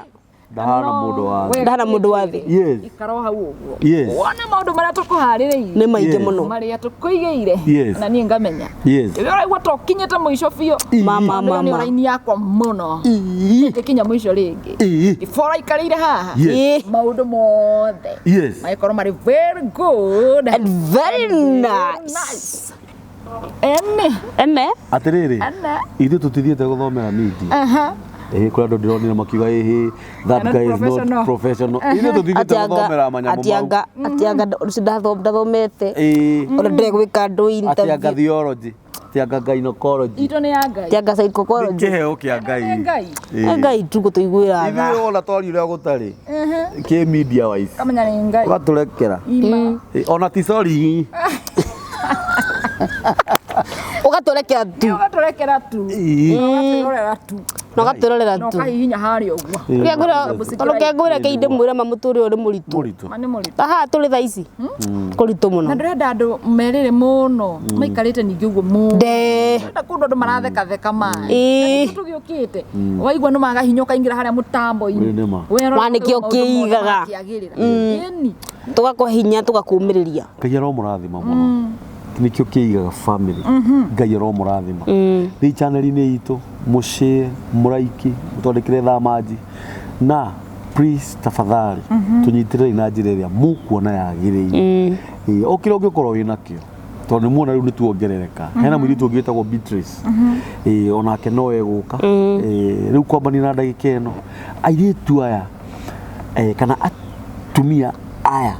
Ndahana mũndũ wa thĩ. Ndahana mũndũ wa thĩ. Yes. Ikara o hau ũguo. Yes. Wona maũndũ marĩa tũkũharĩrĩirie. Nĩ maingĩ Yes. mũno. Marĩa tũkũigĩire. Yes. Na niĩ ngamenya. Yes. Rĩrĩa ũraigua ta ũkinyĩte mũico biũ. Mama Tondũ ĩyo nĩyo mama. raini yakwa mũno. Ĩĩ. Ngĩkinya mũico rĩngĩ. Ĩĩ. Thibora aikarĩire haha. Yes. Ĩ. Maũndũ mothe. Yes. Magĩkorwo marĩ very good. And very nice. Nice. Ene. Ene? Atĩrĩrĩ, Ene. ithuĩ tũtithiĩte gũthomera media. Aha. Ĩhĩ, kũrĩ andũ ndĩronire makiuga ĩhĩ, that They're not guy is not professional. professional. Ithuĩ tũtithiĩte Atianga gũthomera manyamũ mau. atianga atianga ũcio ndathomete. Ĩĩ. Ona ndĩrĩ gwĩka andũ Atianga interview. theology, atianga gynecology. Itũ nĩ ya Ngai. Atianga Nĩ psychology. kĩheo kĩa Ngai. Nĩ Ngai. Ĩĩ. Ngai tu gũtũiguĩra tha. Ithuĩ ona twaria ũrĩa gũtarĩ. Kĩ media wise. Kamenya nĩ Ngai. Ũgatũrekera. Ima. Ĩĩ, Ona ti sorry. Ũgatũrekera tu. Ũgatũrekera tu. Ĩĩ. Ũgatwĩrorera tu. Na ũgatwĩrorera Na tu. ũkahihinya harĩa ũguo. Ĩĩ. Tondũ kengwĩra kĩinde mwĩre ma mũtũrĩre ũyũ nĩ mũritũ. Mũritũ. Ma nĩ mũritũ. Ta haha tũrĩ thaa ici. Kũritũ Na mũno. ndĩrenda andũ merĩre mũno maikarĩte ningĩ ũguo mũno. Nde. Ndĩrenda kũndũ andũ marathekatheka maĩ. Ĩĩ. Na nĩkĩo tũgĩũkĩte. Waigua nĩ magahinya ũkaingĩra harĩa mũtambo-inĩ. Ĩĩ nĩ ma. Werora Wa nĩkĩo maũndũ mothe kĩigaga. makĩagĩrĩra. Ĩni. Tũgakũhinya tũgakũmĩrĩria. Ngai aromũrathima mũno. Nĩkĩo kĩigaga family. Ngai aromũrathima. Thĩi channel-inĩ itũ mũshare, mũraiki, mũtwandĩkĩre thamanji na please tafadhali tũnyitĩrĩrei na njĩra ĩrĩa mũkuona yagĩrĩire. Ĩĩ, o kĩrĩa ũngĩkorwo wĩ nakĩo tondũ nĩ muona rĩu nĩ tuongerereka. Hena mũirĩtu ũngĩ wĩtagwo Beatrice. Ĩĩ, onake no egũka. Ĩĩ, rĩu kwambania na ndagĩka ĩno airĩtu aya kana atumia aya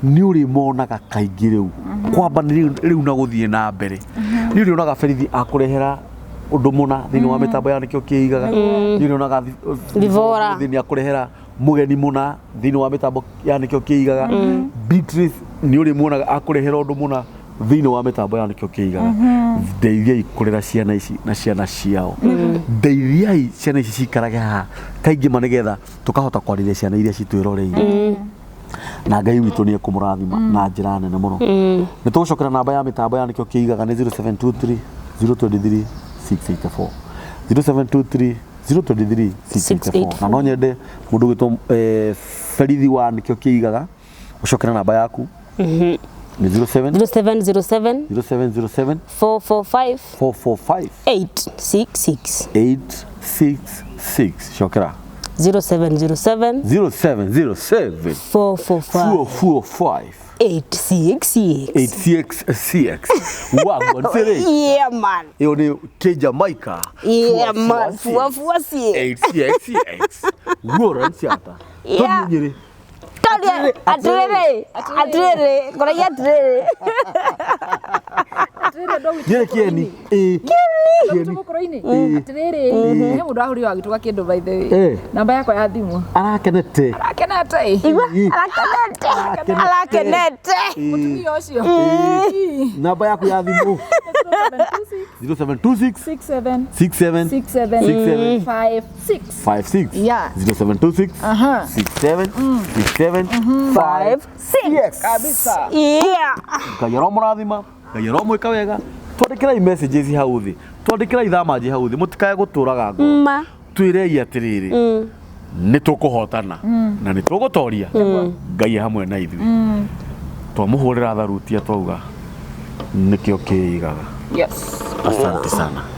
nĩ ũrĩmonaga kaingĩ rĩu kwamba nĩ rĩu na gũthiĩ na mbere nĩ ũrĩonaga Berithi akũrehera ũndũ mũna thĩinĩ wa mĩtambo ya nĩkĩo kĩigaga nĩ ũrĩonaga Thibora. nĩ akũrehera mũgeni mũna thĩinĩ wa mĩtambo ya nĩkĩo kĩigaga Beatrice nĩ ũrĩmuonaga akũrehera ũndũ mũna thĩinĩ wa mĩtambo ya nĩkĩo kĩigaga ndeithiai kũrera ciana ici na ciana ciao ndeithiai ciana ici cikarage haha kaingĩ ma nĩgetha tũkahota kwarĩria ciana iria citwĩroreire na Ngai witũ nĩ ekũmũrathima na njĩra nene mũno. Nĩ tũgũcokera namba ya mĩtambo ya nĩkĩo kĩigaga nĩ 0723 023 684 0723 023 684 na no nyende mũndũ ũgwĩtwo Berithi wa nĩkĩo kĩigaga ũcokere namba yaku nĩ 07 0707 0707 445 445 866. 866 cokera. 0707 0707 445 445 866. 866 wagwan sere. Yeah man. Ĩyo nĩ K Jamaica. Yeah man. Fua fua si. 866 Warren Ciata. Yeah. Tũthiĩ Nyĩrĩ. Tondũ atirĩrĩ atirĩrĩ ngoragia atirĩrĩ. Atĩrĩrĩ, andũ a gwitũ Nyĩrĩ kĩeni. Ĩĩ. Gwitũ gũkũrũ-inĩ atĩrĩrĩ, he mũndũ ahũrire wagĩtũka kĩndũ by the way, Eh. namba yakwa ya thimũ. Arakenete. Akenete ĩ. Igua arakenete arakenete. Mũtumia ũcio. Namba yaku ya thimũ 0726 67 67 67 67 56. 56. Yeah. 0726 Aha. 67 67 5 6. Kabisa. Yeah. Ngai aromũrathima, Ngai aromwĩka wega. Twandĩkĩrai messages hau thĩ, twandĩkĩrai thamanji hau thĩ, mũtikae gũtũraga ngoro. Ma. Twĩrei atĩrĩrĩ, nĩ tũkũhotana na nĩ tũgũtoria. Ngai e hamwe na ithuĩ. Twamũhũrĩra tharutia twauga nĩkĩo kĩigaga. Yes. Asante sana.